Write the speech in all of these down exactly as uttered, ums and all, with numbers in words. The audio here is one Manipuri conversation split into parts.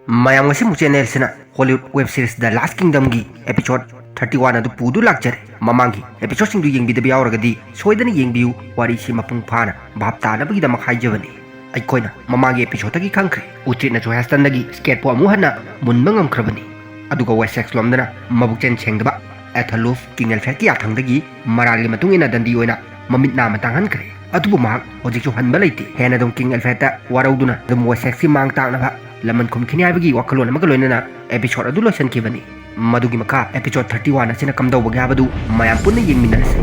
ꯃꯌꯥꯝ, ꯉꯁꯤꯃꯨꯛ ꯆꯦꯅꯦꯜꯁꯤꯅ ꯍꯣꯂꯤꯋꯨꯗ ꯋꯦꯕ ꯁꯤꯔꯤꯁ ꯗ ꯂꯥꯁ ꯀꯤꯡꯗꯝꯒꯤ ꯑꯦꯄꯤꯁꯣꯗ ꯊꯥꯔꯇꯤ ꯋꯥꯟ ꯑꯗꯨ ꯄꯨꯗꯨ ꯂꯥꯛꯆꯔꯦ꯫ ꯃꯃꯥꯡꯒꯤ ꯑꯦꯄꯤꯁꯣꯗꯁꯤꯡꯗꯨ ꯌꯦꯡꯕꯤꯗꯕ ꯌꯥꯎꯔꯒꯗꯤ ꯁꯣꯏꯗꯅ ꯌꯦꯡꯕꯤꯌꯨ, ꯋꯥꯔꯤꯁꯤ ꯃꯄꯨꯡ ꯐꯥꯅ ꯚꯥꯞ ꯇꯥꯅꯕꯒꯤꯗꯃꯛ ꯍꯥꯏꯖꯕꯅꯤ꯫ ꯑꯩꯈꯣꯏꯅ ꯃꯃꯥꯡꯒꯤ ꯑꯦꯄꯤꯁꯣꯗꯇꯒꯤ ꯈꯪꯈ꯭ꯔꯦ, ꯎꯇ꯭ꯔꯤꯠꯅꯁꯨ ꯍꯦꯁꯇꯟꯗꯒꯤ ꯁ꯭ꯀꯦꯠꯄꯨ ꯑꯃꯨꯛ ꯍꯟꯅ ꯃꯨꯟꯕ ꯉꯝꯈ꯭ꯔꯕꯅꯤ꯫ ꯑꯗꯨꯒ ꯋꯦꯁꯦꯛꯁ ꯂꯣꯝꯗꯅ ꯃꯕꯨꯛꯆꯦꯜ ꯁꯦꯡꯗꯕ ꯑꯦꯊꯂꯨꯐ ꯀꯤꯡ ꯑꯦꯜꯐ꯭ꯔꯦꯗꯀꯤ ꯌꯥꯊꯪꯗꯒꯤ ꯃꯔꯥꯜꯒꯤ ꯃꯇꯨꯡ ꯏꯟꯅ ꯗꯟꯗꯤ ꯑꯣꯏꯅ ꯃꯃꯤꯠ ꯅꯥ ꯑꯃ ꯇꯥꯡꯍꯟꯈ꯭ꯔꯦ꯫ ꯑꯗꯨꯕꯨ ꯃꯍꯥꯛ ꯍꯧꯖꯤꯛꯁꯨ ꯍꯟꯕ ꯂꯩꯇꯦ꯫ ꯍꯦꯟꯅ ꯑꯗꯨꯝ ꯀꯤꯡ ꯑꯦꯜꯐ꯭ꯔꯦꯗꯇ ꯋꯥꯔꯧꯗꯨꯅ ꯑꯗꯨꯝ ꯋꯦꯁꯦꯛꯁꯀꯤ ꯃꯥꯡ ꯇꯥꯛꯅꯕ ꯂꯃꯟ ꯈꯨꯝꯈꯤꯅꯤ ꯍꯥꯏꯕꯒꯤ ꯋꯥꯈꯜꯂꯣꯟ ꯑꯃꯒ ꯂꯣꯏꯅꯅ ꯑꯦꯄꯤꯁꯣꯗ ꯑꯗꯨ ꯂꯣꯏꯁꯤꯟꯈꯤꯕꯅꯤ꯫ ꯃꯗꯨꯒꯤ ꯃꯈꯥ ꯑꯦꯄꯤꯁꯣꯗ ꯊꯥꯔꯇꯤ ꯋꯥꯟ ꯑꯁꯤꯅ ꯀꯝꯗꯧꯕꯒꯦ ꯍꯥꯏꯕꯗꯨ ꯃꯌꯥꯝ ꯄꯨꯟꯅ ꯌꯦꯡꯃꯤꯟꯅꯔꯁꯤ꯫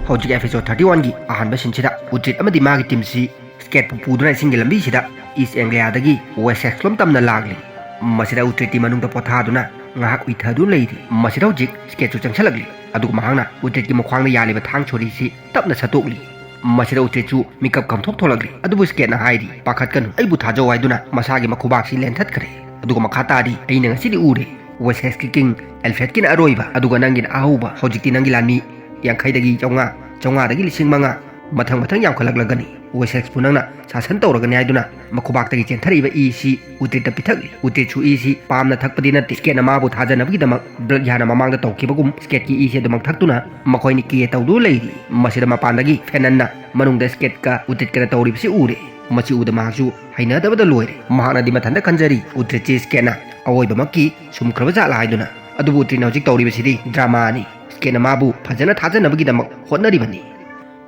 ꯍꯧꯖꯤꯛ ꯑꯦꯄꯤꯁꯣꯗ ꯊꯥꯔꯇꯤ ꯋꯥꯟꯒꯤ ꯑꯍꯥꯟꯕ ꯁꯤꯟꯁꯤꯗ ꯎꯇ꯭ꯔꯤꯠ ꯑꯃꯗꯤ ꯃꯥꯒꯤ ꯇꯤꯝꯁꯤ ꯁ꯭ꯀꯦꯠꯄꯨ ꯄꯨꯗꯨꯅ ꯏꯁꯤꯡꯒꯤ ꯂꯝꯕꯤꯁꯤꯗ ꯏꯁ ꯑꯦꯡꯒ꯭ꯂꯤꯌꯥꯗꯒꯤ ꯋꯦꯁꯦꯛꯁ ꯂꯣꯝ ꯇꯝꯅ ꯂꯥꯛꯂꯤ꯫ ꯃꯁꯤꯗ ꯎꯇ꯭ꯔꯤꯠꯇꯤ ꯃꯅꯨꯡꯗ ꯄꯣꯊꯥꯗꯨꯅ ꯉꯥꯏꯍꯥꯛ ꯎꯏꯊꯗꯨꯅ ꯂꯩꯔꯤ꯫ ꯃꯁꯤꯗ ꯍꯧꯖꯤꯛ ꯁ꯭ꯀꯦꯠꯁꯨ ꯆꯪꯁꯤꯜꯂꯛꯂꯤ꯫ ꯑꯗꯨꯒ ꯃꯍꯥꯛꯅ ꯎꯇ꯭ꯔꯤꯠꯀꯤ ꯃꯈ꯭ꯋꯥꯡꯗ ꯌꯥꯜꯂꯤꯕ ꯊꯥꯡ ꯁꯣꯔꯤꯁꯤ ꯇꯞꯅ ꯁꯠꯇꯣꯛꯂꯤ꯫ ꯃꯁꯤꯗ ꯎꯇ꯭ꯔꯤꯠꯁꯨ ꯃꯤꯀꯞ ꯀꯝꯊꯣꯛ ꯊꯣꯛꯂꯛꯂꯤ꯫ ꯑꯗꯨꯕꯨ ꯁ꯭ꯀꯦꯠꯅ ꯍꯥꯏꯔꯤ, "ꯄꯥꯈꯠꯀꯅꯨ, ꯑꯩꯕꯨ ꯊꯥꯖꯧ" ꯍꯥꯏꯗꯨꯅ ꯃꯁꯥꯒꯤ ꯃꯈꯨꯕꯥꯛꯁꯤ ꯂꯦꯟꯊꯠꯈ꯭ꯔꯦ꯫ ꯑꯗꯨꯒ ꯃꯈꯥ ꯇꯥꯔꯤ, "ꯑꯩꯅ ꯉꯁꯤꯗꯤ ꯎꯔꯦ, ꯋꯦꯁꯦꯛꯁꯀꯤ ꯀꯤꯡ ꯑꯦꯜꯐ꯭ꯔꯦꯗꯀꯤꯅ ꯑꯔꯣꯏꯕ, ꯑꯗꯨꯒ ꯅꯪꯒꯤꯅ ꯑꯍꯧꯕ꯫ ꯍꯧꯖꯤꯛꯇꯤ ꯅꯪꯒꯤ ꯂꯥꯟꯃꯤ ꯌꯥꯡꯈꯩꯗꯒꯤ ꯆꯥꯝꯃꯉꯥ, ꯆꯥꯝꯃꯉꯥꯗꯒꯤ ꯂꯤꯁꯤꯡ ꯃꯉꯥ, ꯃꯊꯪ ꯃꯊꯪ ꯌꯥꯝꯈꯠꯂꯛꯂꯒꯅꯤ꯫ ꯋꯦꯁꯦꯛꯁꯄꯨ ꯅꯪꯅ ꯁꯥꯁꯟ ꯇꯧꯔꯒꯅꯤ" ꯍꯥꯏꯗꯨꯅ ꯃꯈꯨꯕꯥꯛꯇꯒꯤ ꯆꯦꯟꯊꯔꯛꯏꯕ ꯏꯁꯤ ꯎꯇ꯭ꯔꯤꯠꯇ ꯄꯤꯊꯛꯂꯤ꯫ ꯎꯇ꯭ꯔꯤꯠꯁꯨ ꯏꯁꯤ ꯄꯥꯝꯅ ꯊꯛꯄꯗꯤ ꯅꯠꯇꯦ꯫ ꯁ꯭ꯀꯦꯠꯅ ꯃꯥꯕꯨ ꯊꯥꯖꯅꯕꯒꯤꯗꯃꯛ ꯕ꯭ꯔꯛꯌꯥꯅ ꯃꯃꯥꯡꯗ ꯇꯧꯈꯤꯕꯒꯨꯝ ꯁ꯭ꯀꯦꯠꯀꯤ ꯏꯁꯤ ꯑꯗꯨꯃꯛ ꯊꯛꯇꯨꯅ ꯃꯈꯣꯏꯅꯤ ꯀꯦ ꯇꯧꯗꯨꯅ ꯂꯩꯔꯤ꯫ ꯃꯁꯤꯗ ꯃꯄꯥꯟꯗꯒꯤ ꯐꯦꯅꯟꯅ ꯃꯅꯨꯡꯗ ꯁ꯭ꯀꯦꯠꯀ ꯎꯇ꯭ꯔꯤꯠꯀꯅ ꯇꯧꯔꯤꯕꯁꯤ ꯎꯔꯦ꯫ ꯃꯁꯤ ꯎꯕꯗ ꯃꯍꯥꯛꯁꯨ ꯍꯩꯅꯗꯕꯗ ꯂꯣꯏꯔꯦ꯫ ꯃꯍꯥꯛꯅꯗꯤ ꯃꯊꯟꯇ ꯈꯟꯖꯔꯤ, ꯎꯇ꯭ꯔꯤꯠꯁꯤ ꯁ꯭ꯀꯦꯠꯅ ꯑꯋꯣꯏꯕꯃꯛꯀꯤ ꯁꯨꯝꯈ꯭ꯔꯕ ꯖꯥꯠꯂ ꯍꯥꯏꯗꯨꯅ꯫ ꯑꯗꯨꯕꯨ ꯎꯇ꯭ꯔꯤꯠꯅ ꯍꯧꯖꯤꯛ ꯇꯧꯔꯤꯕꯁꯤꯗꯤ ꯗ꯭ꯔꯃꯥꯅꯤ꯫ ꯁ꯭ꯀꯦꯠꯅ ꯃꯥꯕꯨ ꯐꯖꯅ ꯊꯥꯖꯅꯕꯒꯤꯗꯃꯛ ꯍꯣꯠꯅꯔꯤꯕꯅꯤ꯫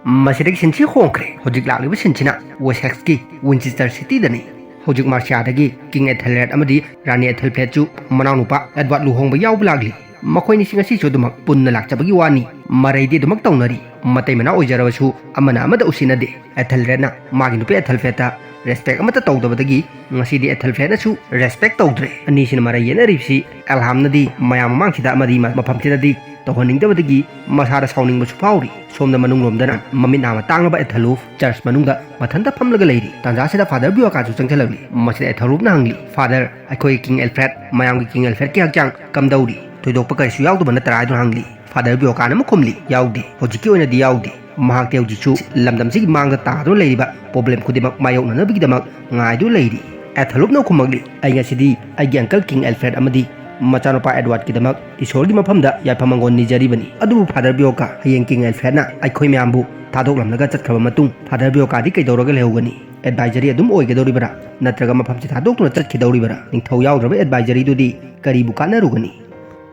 ꯃꯁꯤꯗꯒꯤ ꯁꯤꯟꯁꯤ ꯍꯣꯡꯈ꯭ꯔꯦ꯫ ꯍꯧꯖꯤꯛ ꯂꯥꯛꯂꯤꯕ ꯁꯤꯟꯁꯤꯅ ꯋꯦꯁꯦꯛꯁꯀꯤ ꯋꯤꯟꯆꯦꯁꯇꯔ ꯁꯤꯇꯤꯗꯅꯤ꯫ ꯍꯧꯖꯤꯛ ꯃꯥꯔꯁꯤꯌꯥꯗꯒꯤ ꯀꯤꯡ ꯑꯦꯊꯦꯜꯔꯦꯗ ꯑꯃꯗꯤ ꯔꯥꯅꯤ ꯑꯦꯊꯦꯜꯐ꯭ꯔꯦꯗꯁꯨ ꯃꯅꯥꯎꯅꯨꯄꯥ ꯑꯦꯗꯋꯥꯔꯗ ꯂꯨꯍꯣꯡꯕ ꯌꯥꯎꯕ ꯂꯥꯛꯂꯤ꯫ ꯃꯈꯣꯏꯅꯤꯁꯤ ꯉꯁꯤꯁꯨ ꯑꯗꯨꯃꯛ ꯄꯨꯟꯅ ꯂꯥꯛꯆꯕꯒꯤ ꯋꯥꯅꯤ꯫ ꯃꯔꯩꯗꯤ ꯑꯗꯨꯃꯛ ꯇꯧꯅꯔꯤ꯫ ꯃꯇꯩ ꯃꯅꯥꯎ ꯑꯣꯏꯖꯔꯕꯁꯨ ꯑꯃꯅ ꯑꯃꯗ ꯎꯁꯤꯟꯅꯗꯦ꯫ ꯑꯦꯊꯦꯜꯔꯦꯗꯅ ꯃꯥꯒꯤ ꯅꯨꯄꯤ ꯑꯦꯊꯦꯜꯐ꯭ꯔꯦꯗꯇ ꯔꯦꯁꯄꯦꯛ ꯑꯃꯠꯇ ꯇꯧꯗꯕꯗꯒꯤ ꯉꯁꯤꯗꯤ ꯑꯦꯊꯦꯜꯐ꯭ꯔꯦꯗꯅꯁꯨ ꯔꯦꯁꯄꯦꯛ ꯇꯧꯗ꯭ꯔꯦ꯫ ꯑꯅꯤꯁꯤꯅ ꯃꯔꯩ ꯌꯦꯠꯅꯔꯤꯕꯁꯤ ꯑꯦꯜꯍꯥꯝꯅꯗꯤ ꯃꯌꯥꯝ ꯃꯃꯥꯡꯁꯤꯗ ꯑꯃꯗꯤ ꯃ-, ꯃꯐꯝꯁꯤꯗꯗꯤ ꯇꯧꯍꯟꯅꯤꯡꯗꯕꯗꯒꯤ ꯃꯁꯥꯗ ꯁꯥꯎꯅꯤꯡꯕꯁꯨ ꯐꯥꯎꯔꯤ꯫ ꯁꯣꯝꯗ ꯃꯅꯨꯡꯂꯣꯝꯗꯅ ꯃꯃꯤꯠ ꯅꯥ ꯑꯃ ꯇꯥꯡꯂꯕ ꯑꯦꯊꯦꯂꯨꯐ ꯆꯔꯆ ꯃꯅꯨꯡꯗ ꯃꯊꯟꯇ ꯐꯝꯂꯒ ꯂꯩꯔꯤ꯫ ꯇꯥꯟꯖꯥꯁꯤꯗ ꯐꯥꯗꯔ ꯕꯤꯌꯣꯀꯥꯁꯨ ꯆꯪꯁꯤꯜꯂꯛꯂꯤ꯫ ꯃꯁꯤꯗ ꯑꯦꯊꯦꯂꯨꯐꯅ ꯍꯪꯂꯤ, "ꯐꯥꯗꯔ, ꯑꯩꯈꯣꯏꯒꯤ ꯀꯤꯡ ꯑꯦꯜꯐ꯭ꯔꯦꯗ ꯃꯌꯥꯝꯒꯤ ꯀꯤꯡ ꯑꯦꯜꯐ꯭ꯔꯦꯗꯀꯤ ꯍꯛꯆꯥꯡ ꯀꯝꯗꯧꯔꯤ? ꯊꯣꯏꯗꯣꯛꯄ ꯀꯔꯤꯁꯨ ꯌꯥꯎꯗꯕ ꯅꯠꯇ꯭ꯔꯥ?" ꯍꯥꯏꯗꯨꯅ ꯍꯪꯂꯤ꯫ ꯐꯥꯗꯔ ꯕꯤꯌꯣꯀꯥꯅ ꯑꯃꯨꯛ ꯈꯨꯝꯂꯤ, "ꯌꯥꯎꯗꯦ, ꯍꯧꯖꯤꯛꯀꯤ ꯑꯣꯏꯅꯗꯤ ꯌꯥꯎꯗꯦ꯫ ꯃꯍꯥꯛꯇꯤ ꯍꯧꯖꯤꯛꯁꯨ ꯂꯝꯗꯝꯁꯤꯒꯤ ꯃꯥꯡꯗ ꯇꯥꯗꯨꯅ ꯂꯩꯔꯤꯕ ꯄ꯭ꯔꯣꯕ꯭ꯂꯦꯝ ꯈꯨꯗꯤꯡꯃꯛ ꯃꯥꯌꯣꯛꯅꯅꯕꯒꯤꯗꯃꯛ ꯉꯥꯏꯗꯨꯅ ꯂꯩꯔꯤ꯫ ꯑꯦꯊꯂꯨꯞꯅ ꯈꯨꯝꯃꯛꯂꯤ, "ꯑꯩ ꯉꯁꯤꯗꯤ ꯑꯩꯒꯤ ꯑꯪꯀꯜ ꯀꯤꯡ ꯑꯦꯜꯐ꯭ꯔꯦꯗ ꯑꯃꯗꯤ ꯃꯆꯥꯅꯨꯄꯥ ꯑꯦꯗꯋꯥꯔꯗꯀꯤꯗꯃꯛ ꯏꯁꯣꯔꯒꯤ ꯃꯐꯝꯗ ꯌꯥꯏꯐ ꯃꯪꯒꯣꯜ ꯅꯤꯖꯔꯤꯕꯅꯤ꯫ ꯑꯗꯨꯕꯨ ꯐꯥꯗꯔ ꯕꯤꯌꯣꯀꯥ, ꯍꯌꯦꯡ ꯀꯤꯡ ꯑꯦꯜꯐ꯭ꯔꯦꯗꯅ ꯑꯩꯈꯣꯏ ꯃꯌꯥꯝꯕꯨ ꯊꯥꯗꯣꯛꯂꯝꯂꯒ ꯆꯠꯈ꯭ꯔꯕ ꯃꯇꯨꯡ ꯐꯥꯗꯔ ꯕꯤꯌꯣꯀꯥꯗꯤ ꯀꯩꯗꯧꯔꯒ ꯂꯩꯍꯧꯒꯅꯤ? ꯑꯦꯗꯚꯥꯏꯖꯔꯤ ꯑꯗꯨꯝ ꯑꯣꯏꯒꯗꯧꯔꯤꯕꯔꯥ? ꯅꯠꯇ꯭ꯔꯒ ꯃꯐꯝꯁꯤ ꯊꯥꯗꯣꯛꯇꯨꯅ ꯆꯠꯈꯤꯗꯧꯔꯤꯕꯔꯥ? ꯅꯤꯡꯊꯧ ꯌꯥꯎꯗ꯭ꯔꯕ ꯑꯦꯗꯚꯥꯏꯖꯔꯤꯗꯨꯗꯤ ꯀꯔꯤꯕꯨ ꯀꯥꯟꯅꯔꯨꯒꯅꯤ?"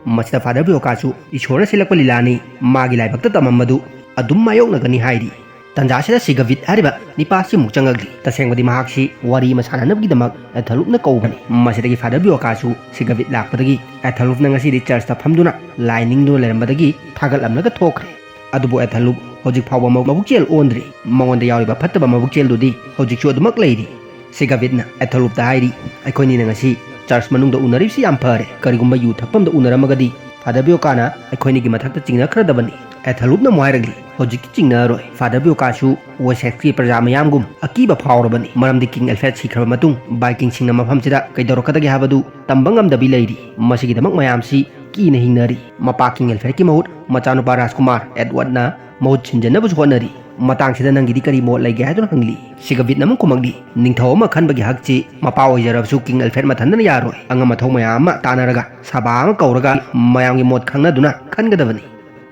ꯃꯁꯤꯗ ꯐꯥꯗꯔ ꯕꯤꯌꯣꯀꯥꯁꯨ ꯏꯁꯣꯔꯅ ꯁꯤꯜꯂꯛꯄ ꯂꯤꯂꯥꯅꯤ, ꯃꯥꯒꯤ ꯂꯥꯏꯕꯛꯇ ꯇꯝꯃꯝꯕꯗꯨ ꯑꯗꯨꯝ ꯃꯥꯌꯣꯛꯅꯒꯅꯤ ꯍꯥꯏꯔꯤ꯫ ꯇꯟꯖꯥꯁꯤꯗ ꯁꯤꯒꯕꯤꯠ ꯍꯥꯏꯔꯤꯕ ꯅꯤꯄꯥꯁꯤ ꯑꯃꯨꯛ ꯆꯪꯉꯛꯂꯤ꯫ ꯇꯁꯦꯡꯕꯗꯤ ꯃꯍꯥꯛꯁꯤ ꯋꯥꯔꯤ ꯑꯃ ꯁꯥꯟꯅꯅꯕꯒꯤꯗꯃꯛ ꯑꯦꯊꯂꯨꯞꯅ ꯀꯧꯕꯅꯤ꯫ ꯃꯁꯤꯗꯒꯤ ꯐꯥꯗꯔ ꯕꯤꯌꯣꯀꯥꯁꯨ ꯁꯤꯒꯕꯤꯠ ꯂꯥꯛꯄꯗꯒꯤ ꯑꯦꯊꯂꯨꯞꯅ ꯉꯁꯤꯗꯤ ꯆꯔꯆꯇ ꯐꯝꯗꯨꯅ ꯂꯥꯏ ꯅꯤꯡꯗꯨꯅ ꯂꯩꯔꯝꯕꯗꯒꯤ ꯊꯥꯒꯠꯂꯝꯂꯒ ꯊꯣꯛꯈ꯭ꯔꯦ꯫ ꯑꯗꯨꯕꯨ ꯑꯦꯊꯂꯨꯞ ꯍꯧꯖꯤꯛ ꯐꯥꯎꯕ ꯃꯕꯨꯛꯆꯦꯜ ꯑꯣꯟꯗ꯭ꯔꯤ꯫ ꯃꯉꯣꯟꯗ ꯌꯥꯎꯔꯤꯕ ꯐꯠꯇꯕ ꯃꯕꯨꯛꯆꯦꯜꯗꯨꯗꯤ ꯍꯧꯖꯤꯛꯁꯨ ꯑꯗꯨꯃꯛ ꯂꯩꯔꯤ꯫ ꯁꯤꯒꯕꯤꯠꯅ ꯑꯦꯊꯂꯨꯞꯇ ꯍꯥꯏꯔꯤ, "ꯑꯩꯈꯣꯏꯅꯤꯅ ꯉꯁꯤ ꯆꯔꯆ ꯃꯅꯨꯡꯗ ꯎꯅꯔꯤꯕꯁꯤ ꯌꯥꯝ ꯐꯔꯦ꯫ ꯀꯔꯤꯒꯨꯝꯕ ꯌꯨ ꯊꯛꯐꯝꯗ ꯎꯅꯔꯝꯃꯒꯗꯤ ꯐꯥꯗꯔ ꯕꯤꯌꯣꯀꯥꯅ ꯑꯩꯈꯣꯏꯅꯤꯒꯤ ꯃꯊꯛꯇ ꯆꯤꯡꯅꯈ꯭ꯔꯗꯕꯅꯤ꯫" ꯑꯦꯊꯂꯨꯞꯅ ꯑꯃꯨꯛ ꯍꯥꯏꯔꯛꯂꯤ, "ꯍꯧꯖꯤꯛꯇꯤ ꯆꯤꯡꯅꯔꯣꯏ꯫ ꯐꯥꯗꯔ ꯕꯤꯌꯣꯀꯥꯁꯨ ꯋꯦꯁꯦꯛꯁꯀꯤ ꯄ꯭ꯔꯖꯥ ꯃꯤꯌꯥꯝꯒꯨꯝ ꯑꯀꯤꯕ ꯐꯥꯎꯔꯕꯅꯤ, ꯃꯔꯝꯗꯤ ꯀꯤꯡ ꯑꯦꯜꯐ꯭ꯔꯦꯗ ꯁꯤꯈ꯭ꯔꯕ ꯃꯇꯨꯡ ꯚꯥꯏꯀꯤꯡꯁꯤꯡꯅ ꯃꯐꯝꯁꯤꯗ ꯀꯩꯗꯧꯔꯛꯀꯗꯒꯦ ꯍꯥꯏꯕꯗꯨ ꯇꯝꯕ ꯉꯝꯗꯕꯤ ꯂꯩꯔꯤ꯫ ꯃꯁꯤꯒꯤꯗꯃꯛ ꯃꯌꯥꯝꯁꯤ ꯀꯤꯅ ꯍꯤꯡꯅꯔꯤ꯫ ꯃꯄꯥ ꯀꯤꯡ ꯑꯦꯜꯐ꯭ꯔꯦꯗꯀꯤ ꯃꯍꯨꯠ ꯃꯆꯥꯅꯨꯄꯥ ꯔꯥꯖꯀꯨꯃꯥꯔ ꯑꯦꯗꯋꯥꯔꯗꯅ ꯃꯍꯨꯠ ꯁꯤꯟꯖꯅꯕꯁꯨ ꯍꯣꯠꯅꯔꯤ꯫ ꯃꯇꯥꯡꯁꯤꯗ ꯅꯪꯒꯤꯗꯤ ꯀꯔꯤ ꯃꯣꯠ ꯂꯩꯒꯦ?" ꯍꯥꯏꯗꯨꯅ ꯍꯪꯂꯤ꯫ ꯁꯤꯒꯕꯤꯠꯅ ꯑꯃꯨꯛ ꯈꯨꯝꯃꯛꯂꯤ, "ꯅꯤꯡꯊꯧ ꯑꯃ ꯈꯟꯕꯒꯤ ꯍꯛꯁꯤ ꯃꯄꯥ ꯑꯣꯏꯖꯔꯕꯁꯨ ꯀꯤꯡ ꯑꯜꯐ꯭ꯔꯦꯗ ꯃꯊꯟꯗꯅ ꯌꯥꯔꯣꯏ꯫ ꯑꯉꯝ ꯑꯊꯧ ꯃꯌꯥꯝ ꯑꯃ ꯇꯥꯟꯅꯔꯒ ꯁꯚꯥ ꯑꯃ ꯀꯧꯔꯒ ꯃꯌꯥꯝꯒꯤ ꯃꯣꯠ ꯈꯪꯅꯗꯨꯅ ꯈꯟꯒꯗꯕꯅꯤ꯫"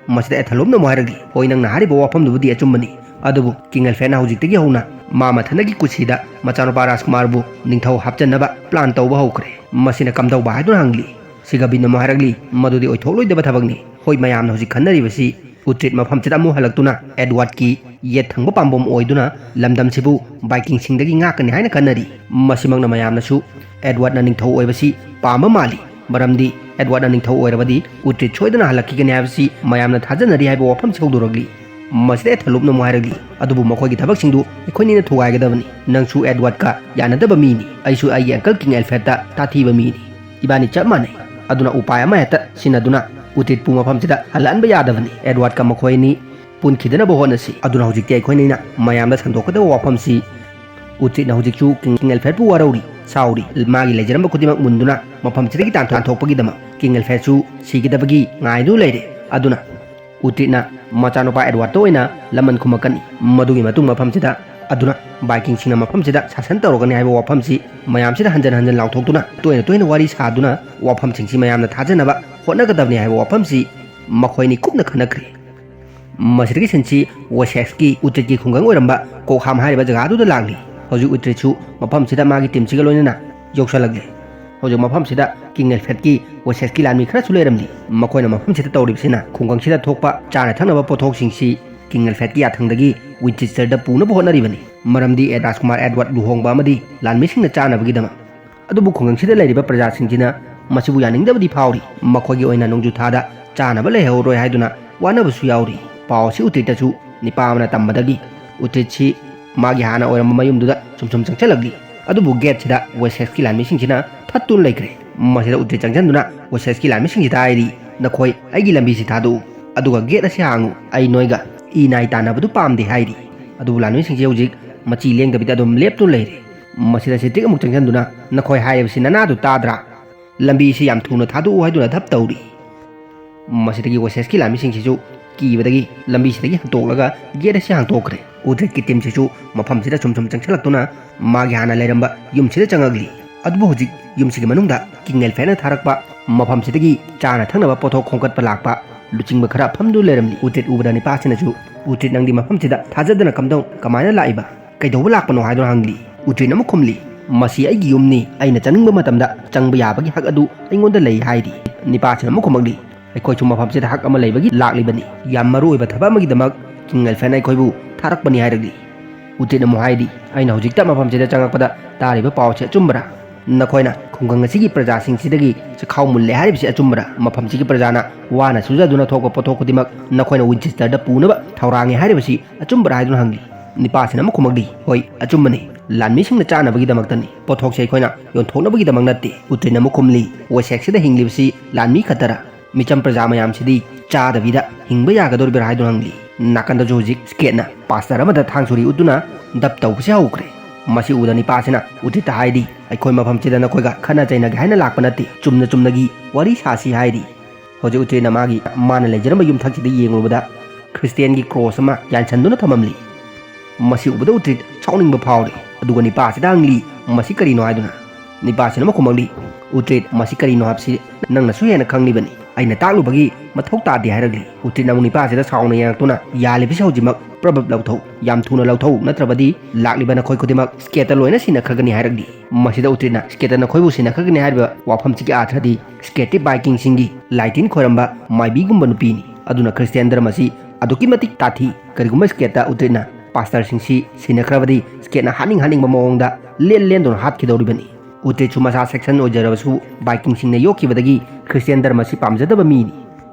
ꯃꯁꯤꯗ ꯑꯦꯊꯂꯨꯞꯅ ꯑꯃꯨꯛ ꯍꯥꯏꯔꯛꯂꯤ, "ꯍꯣꯏ, ꯅꯪꯅ ꯍꯥꯏꯔꯤꯕ ꯋꯥꯐꯝꯗꯨꯕꯨꯗꯤ ꯑꯆꯨꯝꯕꯅꯤ, ꯑꯗꯨꯕꯨ ꯀꯤꯡ ꯑꯜꯐ꯭ꯔꯦꯗꯅ ꯍꯧꯖꯤꯛꯇꯒꯤ ꯍꯧꯅ ꯃꯥ ꯃꯊꯟꯇꯒꯤ ꯀꯨꯁꯤꯗ ꯃꯆꯥꯅꯨꯄꯥ ꯔꯥꯖꯀꯨꯃꯥꯔꯕꯨ ꯅꯤꯡꯊꯧ ꯍꯥꯞꯆꯟꯅꯕ ꯄ꯭ꯂꯥꯟ ꯇꯧꯕ ꯍꯧꯈ꯭ꯔꯦ꯫ ꯃꯁꯤꯅ ꯀꯝꯗꯧꯕ?" ꯍꯥꯏꯗꯨꯅ ꯍꯪꯂꯤ꯫ ꯁꯤꯒꯕꯤꯠꯅ ꯑꯃꯨꯛ ꯍꯥꯏꯔꯛꯂꯤ, "ꯃꯗꯨꯗꯤ ꯑꯣꯏꯊꯣꯛꯂꯣꯏꯗꯕ ꯊꯕꯛꯅꯤ꯫ ꯍꯣꯏ, ꯃꯌꯥꯝꯅ ꯍꯧꯖꯤꯛ ꯈꯟꯅꯔꯤꯕꯁꯤ ꯎꯇ꯭ꯔꯤꯠ ꯃꯐꯝꯁꯤꯗ ꯑꯃꯨꯛ ꯍꯜꯂꯛꯇꯨꯅ ꯑꯦꯗꯋꯥꯔꯗꯀꯤ ꯌꯦꯠ ꯊꯪꯕ ꯄꯥꯝꯕꯣꯝ ꯑꯣꯏꯗꯨꯅ ꯂꯝꯗꯝꯁꯤꯕꯨ ꯚꯥꯏꯀꯤꯡꯁꯤꯡꯗꯒꯤ ꯉꯥꯛꯀꯅꯤ ꯍꯥꯏꯅ ꯈꯟꯅꯔꯤ꯫ ꯃꯁꯤꯃꯛꯅ ꯃꯌꯥꯝꯅꯁꯨ ꯑꯦꯗꯋꯥꯔꯗꯅ ꯅꯤꯡꯊꯧ ꯑꯣꯏꯕꯁꯤ ꯄꯥꯝꯕ ꯃꯥꯜꯂꯤ, ꯃꯔꯝꯗꯤ ꯑꯦꯗꯋꯥꯔꯗꯅ ꯅꯤꯡꯊꯧ ꯑꯣꯏꯔꯕꯗꯤ ꯎꯇ꯭ꯔꯤꯠ ꯁꯣꯏꯗꯅ ꯍꯜꯂꯛꯈꯤꯒꯅꯤ ꯍꯥꯏꯕꯁꯤ ꯃꯌꯥꯝꯅ ꯊꯥꯖꯅꯔꯤ" ꯍꯥꯏꯕ ꯋꯥꯐꯝꯁꯤ ꯍꯧꯗꯣꯔꯛꯂꯤ꯫ ꯃꯁꯤꯗ ꯑꯦꯊꯂꯨꯞꯅ ꯑꯃꯨꯛ ꯍꯥꯏꯔꯛꯂꯤ, "ꯑꯗꯨꯕꯨ ꯃꯈꯣꯏꯒꯤ ꯊꯕꯛꯁꯤꯡꯗꯨ ꯑꯩꯈꯣꯏꯅꯤꯅ ꯊꯨꯒꯥꯏꯒꯗꯕꯅꯤ꯫ ꯅꯪꯁꯨ ꯑꯦꯗꯋꯥꯔꯗꯀ ꯌꯥꯅꯗꯕ ꯃꯤꯅꯤ, ꯑꯩꯁꯨ ꯑꯩꯒꯤ ꯑꯪꯀꯜ ꯀꯤꯡ ꯑꯦꯜꯐ꯭ꯔꯦꯗꯇ ꯇꯥꯊꯤꯕ ꯃꯤꯅꯤ꯫ ꯏꯕꯥꯅꯤ ꯆꯞ ꯃꯥꯟꯅꯩ꯫ ꯑꯗꯨꯅ ꯎꯄꯥꯏ ꯑꯃꯍꯦꯛꯇ ꯁꯤꯟꯅꯗꯨꯅ ꯎꯇ꯭ꯔꯤꯠꯄꯨ ꯃꯐꯝꯁꯤꯗ ꯍꯜꯂꯛꯍꯟꯕ ꯌꯥꯗꯕꯅꯤ꯫ ꯑꯦꯗꯋꯥꯔꯗꯀ ꯃꯈꯣꯏ ꯑꯅꯤ ꯄꯨꯟꯈꯤꯗꯅꯕ ꯍꯣꯠꯅꯁꯤ꯫" ꯑꯗꯨꯅ ꯍꯧꯖꯤꯛꯇꯤ ꯑꯩꯈꯣꯏꯅꯤꯅ ꯃꯌꯥꯝꯗ ꯁꯟꯗꯣꯛꯀꯗꯕ ꯋꯥꯐꯝꯁꯤ, ꯎꯇ꯭ꯔꯤꯠꯅ ꯍꯧꯖꯤꯛꯁꯨ ꯀꯤꯡ, ꯀꯤꯡ ꯑꯦꯜꯐ꯭ꯔꯦꯗꯄꯨ ꯋꯥꯔꯧꯔꯤ, ꯁꯥꯎꯔꯤ꯫ ꯃꯥꯒꯤ ꯂꯩꯖꯔꯝꯕ ꯈꯨꯗꯤꯡꯃꯛ ꯃꯨꯟꯗꯨꯅ ꯃꯐꯝꯁꯤꯗꯒꯤ ꯇꯥꯟꯊꯣꯛ-, ꯇꯥꯟꯊꯣꯛꯄꯒꯤꯗꯃꯛ ꯀꯤꯡ ꯑꯦꯜꯐ꯭ꯔꯦꯗꯁꯨ ꯁꯤꯒꯗꯕꯒꯤ ꯉꯥꯏꯗꯨꯅ ꯂꯩꯔꯦ꯫ ꯑꯗꯨꯅ ꯎꯇ꯭ꯔꯤꯠꯅ ꯃꯆꯥꯅꯨꯄꯥ ꯑꯦꯗꯋꯥꯔꯗꯇ ꯑꯣꯏꯅ ꯂꯃꯟ ꯈꯨꯝꯃꯛꯀꯅꯤ꯫ ꯃꯗꯨꯒꯤ ꯃꯇꯨꯡ ꯃꯐꯝꯁꯤꯗ ꯑꯗꯨꯅ ꯚꯥꯏꯀꯤꯡꯁꯤꯡꯅ ꯃꯐꯝꯁꯤꯗ ꯁꯥꯁꯟ ꯇꯧꯔꯒꯅꯤ ꯍꯥꯏꯕ ꯋꯥꯐꯝꯁꯤ ꯃꯌꯥꯝꯁꯤꯗ ꯍꯟꯖꯟ ꯍꯟꯖꯟ ꯂꯥꯎꯊꯣꯛꯇꯨꯅ ꯇꯣꯏꯅ ꯇꯣꯏꯅ ꯋꯥꯔꯤ ꯁꯥꯗꯨꯅ ꯋꯥꯐꯝꯁꯤꯡꯁꯤ ꯃꯌꯥꯝꯅ ꯊꯥꯖꯅꯕ ꯍꯣꯠꯅꯒꯗꯕꯅꯤ ꯍꯥꯏꯕ ꯋꯥꯐꯝꯁꯤ ꯃꯈꯣꯏꯅꯤ ꯀꯨꯞꯅ ꯈꯟꯅꯈ꯭ꯔꯦ꯫ ꯃꯁꯤꯗꯒꯤ ꯁꯤꯟꯁꯤ ꯋꯦꯁꯦꯛꯁꯀꯤ ꯎꯇ꯭ꯔꯤꯠꯀꯤ ꯈꯨꯡꯒꯪ ꯑꯣꯏꯔꯝꯕ ꯀꯣꯛꯍꯥꯝ ꯍꯥꯏꯔꯤꯕ ꯖꯒꯥꯗꯨꯗ ꯂꯥꯛꯂꯤ꯫ ꯍꯧꯖꯤꯛ ꯎꯇ꯭ꯔꯤꯠꯁꯨ ꯃꯐꯝꯁꯤꯗ ꯃꯥꯒꯤ ꯇꯤꯝꯁꯤꯒ ꯂꯣꯏꯅꯅ ꯌꯧꯁꯜꯂꯛꯂꯤ꯫ ꯍꯧꯖꯤꯛ ꯃꯐꯝꯁꯤꯗ ꯀꯤꯡ ꯑꯦꯜꯐ꯭ꯔꯦꯗꯀꯤ ꯋꯦꯁꯦꯛꯁꯀꯤ ꯂꯥꯟꯃꯤ ꯈꯔꯁꯨ ꯂꯩꯔꯝꯂꯤ꯫ ꯃꯈꯣꯏꯅ ꯃꯐꯝꯁꯤꯗ ꯇꯧꯔꯤꯕꯁꯤꯅ ꯈꯨꯡꯒꯪꯁꯤꯗ ꯊꯣꯛꯄ ꯆꯥꯅ ꯊꯛꯅꯕ ꯄꯣꯠꯊꯣꯛꯁꯤꯡꯁꯤ ꯀꯤꯡ ꯑꯦꯜꯐ꯭ꯔꯦꯗꯀꯤ ꯌꯥꯊꯪꯗꯒꯤ ꯋꯤꯟꯆꯦꯁꯇꯔꯗ ꯄꯨꯅꯕ ꯍꯣꯠꯅꯔꯤꯕꯅꯤ꯫ ꯃꯔꯝꯗꯤ ꯔꯥꯖꯀꯨꯃꯥꯔ ꯑꯦꯗꯋꯥꯔꯗ ꯂꯨꯍꯣꯡꯕ ꯑꯃꯗꯤ ꯂꯥꯟꯃꯤꯁꯤꯡꯅ ꯆꯥꯅꯕꯒꯤꯗꯃꯛ꯫ ꯑꯗꯨꯕꯨ ꯈꯨꯡꯒꯪꯁꯤꯗ ꯂꯩꯔꯤꯕ ꯄ꯭ꯔꯖꯥꯁꯤꯡꯁꯤꯅ ꯃꯁꯤꯕꯨ ꯌꯥꯅꯤꯡꯗꯕꯗꯤ ꯐꯥꯎꯔꯤ꯫ ꯃꯈꯣꯏꯒꯤ ꯑꯣꯏꯅ ꯅꯣꯡꯖꯨ ꯊꯥꯗ ꯆꯥꯅꯕ ꯂꯩꯍꯧꯔꯣꯏ ꯍꯥꯏꯗꯨꯅ ꯋꯥꯅꯕꯁꯨ ꯌꯥꯎꯔꯤ꯫ ꯄꯥꯎ ꯑꯁꯤ ꯎꯇ꯭ꯔꯤꯠꯇꯁꯨ ꯅꯤꯄꯥ ꯑꯃꯅ ꯇꯝꯕꯗꯒꯤ ꯎꯇ꯭ꯔꯤꯠꯁꯤ ꯃꯥꯒꯤ ꯍꯥꯟꯅ ꯑꯣꯏꯔꯝꯕ ꯃꯌꯨꯝꯗꯨꯗ ꯁꯨꯝ ꯁꯨꯝ ꯆꯪꯁꯤꯜꯂꯛꯂꯤ꯫ ꯑꯗꯨꯕꯨ ꯒꯦꯠꯁꯤꯗ ꯋꯦꯁꯦꯛꯁꯀꯤ ꯂꯥꯟꯃꯤꯁꯤꯡꯁꯤꯅ ꯊꯠꯇꯨꯅ ꯂꯩꯈ꯭ꯔꯦ꯫ ꯃꯁꯤꯗ ꯎꯇ꯭ꯔꯤꯠ ꯆꯪꯁꯤꯟꯗꯨꯅ ꯋꯦꯁꯦꯛꯁꯀꯤ ꯂꯥꯟꯃꯤꯁꯤꯡꯁꯤꯗ ꯍꯥꯏꯔꯤ, "ꯅꯈꯣꯏ ꯑꯩꯒꯤ ꯂꯝꯕꯤꯁꯤ ꯊꯥꯗꯣꯛꯎ, ꯑꯗꯨꯒ ꯒꯦꯠ ꯑꯁꯤ ꯍꯥꯡꯉꯨ꯫ ꯑꯩ ꯅꯣꯏꯒ ꯏ ꯅꯥꯏ ꯇꯥꯟꯅꯕꯗꯨ ꯄꯥꯝꯗꯦ" ꯍꯥꯏꯔꯤ꯫ ꯑꯗꯨꯕꯨ ꯂꯥꯟꯃꯤꯁꯤꯡꯁꯤ ꯍꯧꯖꯤꯛ ꯃꯆꯤ ꯂꯦꯡꯗꯕꯤꯗ ꯑꯗꯨꯝ ꯂꯦꯞꯇꯨꯅ ꯂꯩꯔꯦ꯫ ꯃꯁꯤꯗ ꯁꯤꯇ꯭ꯔꯤꯛ ꯑꯃꯨꯛ ꯆꯪꯁꯤꯟꯗꯨꯅ, "ꯅꯈꯣꯏ ꯍꯥꯏꯔꯤꯕꯁꯤ ꯅꯅꯥꯗꯨ ꯇꯥꯗ꯭ꯔꯥ? ꯂꯝꯕꯤꯁꯤ ꯌꯥꯝ ꯊꯨꯅ ꯊꯥꯗꯣꯛꯎ" ꯍꯥꯏꯗꯨꯅ ꯙꯞ ꯇꯧꯔꯤ꯫ ꯃꯁꯤꯗꯒꯤ ꯋꯦꯁꯦꯁꯀꯤ ꯂꯥꯟꯃꯤꯁꯤꯡꯁꯤꯁꯨ ꯀꯤꯕꯗꯒꯤ ꯂꯝꯕꯤꯁꯤꯗꯒꯤ ꯍꯟꯇꯣꯛꯂꯒ ꯒꯦꯠ ꯑꯁꯤ ꯍꯥꯡꯇꯣꯛꯈ꯭ꯔꯦ꯫ ꯎꯗ꯭ꯔꯤꯠꯀꯤ ꯇꯤꯝꯁꯤꯁꯨ ꯃꯐꯝꯁꯤꯗ ꯁꯨꯝ ꯁꯨꯝ ꯆꯪꯁꯤꯜꯂꯛꯇꯨꯅ ꯃꯥꯒꯤ ꯍꯥꯟꯅ ꯂꯩꯔꯝꯕ ꯌꯨꯝꯁꯤꯗ ꯆꯪꯉꯛꯂꯤ꯫ ꯑꯗꯨꯕꯨ ꯍꯧꯖꯤꯛ ꯌꯨꯝꯁꯤꯒꯤ ꯃꯅꯨꯡꯗ ꯀꯤꯡ ꯑꯦꯜꯐ꯭ꯔꯦꯗꯅ ꯊꯥꯔꯛꯄ ꯃꯐꯝꯁꯤꯗꯒꯤ ꯆꯥꯅ ꯊꯛꯅꯕ ꯄꯣꯠꯊꯣꯛ ꯈꯣꯝꯒꯠꯄ ꯂꯥꯛꯄ ꯂꯨꯆꯤꯡꯕ ꯈꯔ ꯐꯝꯗꯨꯅ ꯂꯩꯔꯝꯂꯤ꯫ ꯎꯗ꯭ꯔꯤꯠ ꯎꯕꯗ ꯅꯤꯄꯥꯁꯤꯅꯁꯨ, "ꯎꯗ꯭ꯔꯤꯠ, ꯅꯪꯗꯤ ꯃꯐꯝꯁꯤꯗ ꯊꯥꯖꯗꯅ ꯀꯝꯗꯧ-, ꯀꯃꯥꯏꯅ ꯂꯥꯛꯏꯕ? ꯀꯩꯗꯧꯕ ꯂꯥꯛꯄꯅꯣ?" ꯍꯥꯏꯗꯨꯅ ꯍꯪꯂꯤ꯫ ꯎꯗ꯭ꯔꯤꯠꯅ ꯑꯃꯨꯛ ꯈꯨꯝꯂꯤ, "ꯃꯁꯤ ꯑꯩꯒꯤ ꯌꯨꯝꯅꯤ, ꯑꯩꯅ ꯆꯪꯅꯤꯡꯕ ꯃꯇꯝꯗ ꯆꯪꯕ ꯌꯥꯕꯒꯤ ꯍꯛ ꯑꯗꯨ ꯑꯩꯉꯣꯟꯗ ꯂꯩ" ꯍꯥꯏꯔꯤ꯫ ꯅꯤꯄꯥꯁꯤꯅ ꯑꯃꯨꯛ ꯈꯨꯝꯃꯛꯂꯤ, "ꯑꯩꯈꯣꯏꯁꯨ ꯃꯐꯝꯁꯤꯗ ꯍꯛ ꯑꯃ ꯂꯩꯕꯒꯤ ꯂꯥꯛꯂꯤꯕꯅꯤ꯫ ꯌꯥꯝ ꯃꯔꯨ ꯑꯣꯏꯕ ꯊꯕꯛ ꯑꯃꯒꯤꯗꯃꯛ ꯀꯤꯡ ꯑꯦꯜꯐ꯭ꯔꯦꯗꯅ ꯑꯩꯈꯣꯏꯕꯨ ꯊꯥꯔꯛꯄꯅꯤ" ꯍꯥꯏꯔꯛꯂꯤ꯫ ꯎꯇ꯭ꯔꯤꯠꯅ ꯑꯃꯨꯛ ꯍꯥꯏꯔꯤ, "ꯑꯩꯅ ꯍꯧꯖꯤꯛꯇ ꯃꯐꯝꯁꯤꯗ ꯆꯪꯂꯛꯄꯗ ꯇꯥꯔꯤꯕ ꯄꯥꯎ ꯑꯁꯤ ꯑꯆꯨꯝꯕꯔꯥ? ꯅꯈꯣꯏꯅ ꯈꯨꯡꯒꯪ ꯑꯁꯤꯒꯤ ꯄ꯭ꯔꯖꯥꯁꯤꯡꯁꯤꯗꯒꯤ ꯆꯈꯥꯎ ꯃꯨꯜꯂꯦ ꯍꯥꯏꯔꯤꯕꯁꯤ ꯑꯆꯨꯝꯕꯔꯥ? ꯃꯐꯝꯁꯤꯒꯤ ꯄ꯭ꯔꯖꯥꯅ ꯋꯥꯅ ꯁꯨꯖꯗꯨꯅ ꯊꯣꯛꯄ ꯄꯣꯠꯊꯣꯛ ꯈꯨꯗꯤꯡꯃꯛ ꯅꯈꯣꯏꯅ ꯋꯤꯟꯆꯦꯁꯇꯔꯗ ꯄꯨꯅꯕ ꯊꯧꯔꯥꯡꯉꯦ ꯍꯥꯏꯔꯤꯕꯁꯤ ꯑꯆꯨꯝꯕꯔꯥ?" ꯍꯥꯏꯗꯨꯅ ꯍꯪꯂꯤ꯫ ꯅꯤꯄꯥꯁꯤꯅ ꯑꯃꯨꯛ ꯈꯨꯝꯃꯛꯂꯤ, "ꯍꯣꯏ, ꯑꯆꯨꯝꯕꯅꯤ꯫ ꯂꯥꯟꯃꯤꯁꯤꯡꯅ ꯆꯥꯅꯕꯒꯤꯗꯃꯛꯇꯅꯤ꯫ ꯄꯣꯠꯊꯣꯛꯁꯦ ꯑꯩꯈꯣꯏꯅ ꯌꯣꯟꯊꯣꯛꯅꯕꯒꯤꯗꯃꯛ ꯅꯠꯇꯦ꯫" ꯎꯇ꯭ꯔꯤꯠꯅ ꯑꯃꯨꯛ ꯈꯨꯝꯂꯤ, "ꯋꯦꯁꯦꯛꯁꯤꯗ ꯍꯤꯡꯂꯤꯕꯁꯤ ꯂꯥꯟꯃꯤ ꯈꯛꯇꯔꯥ? ꯃꯤꯆꯝ ꯄ꯭ꯔꯖꯥ ꯃꯌꯥꯝꯁꯤꯗꯤ ꯆꯥꯗꯕꯤꯗ ꯍꯤꯡꯕ ꯌꯥꯒꯗꯧꯔꯤꯕ꯭ꯔꯥ?" ꯍꯥꯏꯗꯨꯅ ꯍꯪꯂꯤ꯫ ꯅꯥꯀꯟꯗꯁꯨ ꯍꯧꯖꯤꯛ ꯁ꯭ꯀꯦꯠꯅ ꯄꯥꯁꯇꯔ ꯑꯃꯗ ꯊꯥꯡ ꯁꯣꯔꯤ ꯎꯠꯇꯨꯅ ꯙꯞ ꯇꯧꯕꯁꯤ ꯍꯧꯈ꯭ꯔꯦ꯫ ꯃꯁꯤ ꯎꯕꯗ ꯅꯤꯄꯥꯁꯤꯅ ꯎꯇ꯭ꯔꯤꯠꯇ ꯍꯥꯏꯔꯤ, "ꯑꯩꯈꯣꯏ ꯃꯐꯝꯁꯤꯗ ꯅꯈꯣꯏꯒ ꯈꯠꯅ ꯆꯩꯅꯒꯦ ꯍꯥꯏꯅ ꯂꯥꯛꯄ ꯅꯠꯇꯦ, ꯆꯨꯝꯅ ꯆꯨꯝꯅꯒꯤ ꯋꯥꯔꯤ ꯁꯥꯁꯤ" ꯍꯥꯏꯔꯤ꯫ ꯍꯧꯖꯤꯛ ꯎꯇ꯭ꯔꯤꯠꯅ ꯃꯥꯒꯤ, ꯃꯥꯅ ꯂꯩꯖꯔꯝꯕ ꯌꯨꯝꯊꯛꯁꯤꯗ ꯌꯦꯡꯂꯨꯕꯗ ꯈ꯭ꯔꯤꯁꯇꯤꯌꯥꯟꯒꯤ ꯀ꯭ꯔꯣꯁ ꯑꯃ ꯌꯥꯟꯁꯤꯟꯗꯨꯅ ꯊꯝꯃꯝꯂꯤ꯫ ꯃꯁꯤ ꯎꯕꯗ ꯎꯇ꯭ꯔꯤꯠ ꯁꯥꯎꯅꯤꯡꯕ ꯐꯥꯎꯔꯤ꯫ ꯑꯗꯨꯒ ꯅꯤꯄꯥꯁꯤꯗ ꯍꯪꯂꯤ, "ꯃꯁꯤ ꯀꯔꯤꯅꯣ?" ꯍꯥꯏꯗꯨꯅ꯫ ꯅꯤꯄꯥꯁꯤꯅ ꯑꯃꯨꯛ ꯈꯨꯝꯃꯛꯂꯤ, "ꯎꯇ꯭ꯔꯤꯠ, ꯃꯁꯤ ꯀꯔꯤꯅꯣ ꯍꯥꯏꯕꯁꯤ ꯅꯪꯅꯁꯨ ꯍꯦꯟꯅ ꯈꯪꯂꯤꯕꯅꯤ꯫ ꯑꯩꯅ ꯇꯥꯛꯂꯨꯕꯒꯤ ꯃꯊꯧ ꯇꯥꯗꯦ" ꯍꯥꯏꯔꯛꯂꯤ꯫ ꯎꯇ꯭ꯔꯤꯠꯅ ꯑꯃꯨꯛ ꯅꯤꯄꯥꯁꯤꯗ ꯁꯥꯎꯅ ꯌꯦꯡꯉꯛꯇꯨꯅ, "ꯌꯥꯜꯂꯤꯕꯁꯤ ꯍꯧꯖꯤꯛꯃꯛ ꯄ꯭ꯔꯕꯞ ꯂꯧꯊꯧ, ꯌꯥꯝ ꯊꯨꯅ ꯂꯧꯊꯧ, ꯅꯠꯇ꯭ꯔꯕꯗꯤ ꯂꯥꯛꯂꯤꯕ ꯅꯈꯣꯏ ꯈꯨꯗꯤꯡꯃꯛ ꯁ꯭ꯀꯦꯠꯇ ꯂꯣꯏꯅ ꯁꯤꯟꯅꯈ꯭ꯔꯒꯅꯤ" ꯍꯥꯏꯔꯛꯂꯤ꯫ ꯃꯁꯤꯗ ꯎꯇ꯭ꯔꯤꯠꯅ ꯁ꯭ꯀꯦꯠꯇ ꯅꯈꯣꯏꯕꯨ ꯁꯤꯟꯅꯈ꯭ꯔꯒꯅꯤ ꯍꯥꯏꯔꯤꯕ ꯋꯥꯐꯝꯁꯤꯒꯤ ꯑꯥꯔꯊꯗꯤ ꯁ꯭ꯀꯦꯠꯇꯤ ꯕꯥꯏꯀꯤꯡꯁꯤꯡꯒꯤ ꯂꯥꯏꯇꯤꯟ ꯈꯣꯏꯔꯝꯕ ꯃꯥꯏꯕꯤꯒꯨꯝꯕ ꯅꯨꯄꯤꯅꯤ꯫ ꯑꯗꯨꯅ ꯈ꯭ꯔꯤꯁꯇꯤꯌꯥꯟ ꯙꯔꯃꯁꯤ ꯑꯗꯨꯛꯀꯤ ꯃꯇꯤꯛ ꯇꯥꯊꯤ꯫ ꯀꯔꯤꯒꯨꯝꯕ ꯁ꯭ꯀꯦꯠꯇ ꯎꯇ꯭ꯔꯤꯠꯅ ꯄꯥꯁꯇꯔꯁꯤꯡꯁꯤ ꯁꯤꯟꯅꯈ꯭ꯔꯕꯗꯤ ꯁ꯭ꯀꯦꯠꯅ ꯍꯥꯠꯅꯤꯡ ꯍꯥꯠꯅꯤꯡꯕ ꯃꯑꯣꯡꯗ ꯂꯦꯟ ꯂꯦꯟꯗꯨꯅ ꯍꯥꯠꯈꯤꯗꯧꯔꯤꯕꯅꯤ꯫ ꯎꯇ꯭ꯔꯤꯠꯁꯨ ꯃꯁꯥ ꯁꯦꯛꯁꯟ ꯑꯣꯏꯖꯔꯕꯁꯨ ꯕꯥꯏꯀꯤꯡꯁꯤꯡꯅ ꯌꯣꯛꯈꯤꯕꯗꯒꯤ ꯈ꯭ꯔꯤꯁꯇꯤꯌꯥꯟ ꯙꯔꯃꯁꯤ ꯄꯥꯝꯖꯗꯕ ꯃꯤꯅꯤ꯫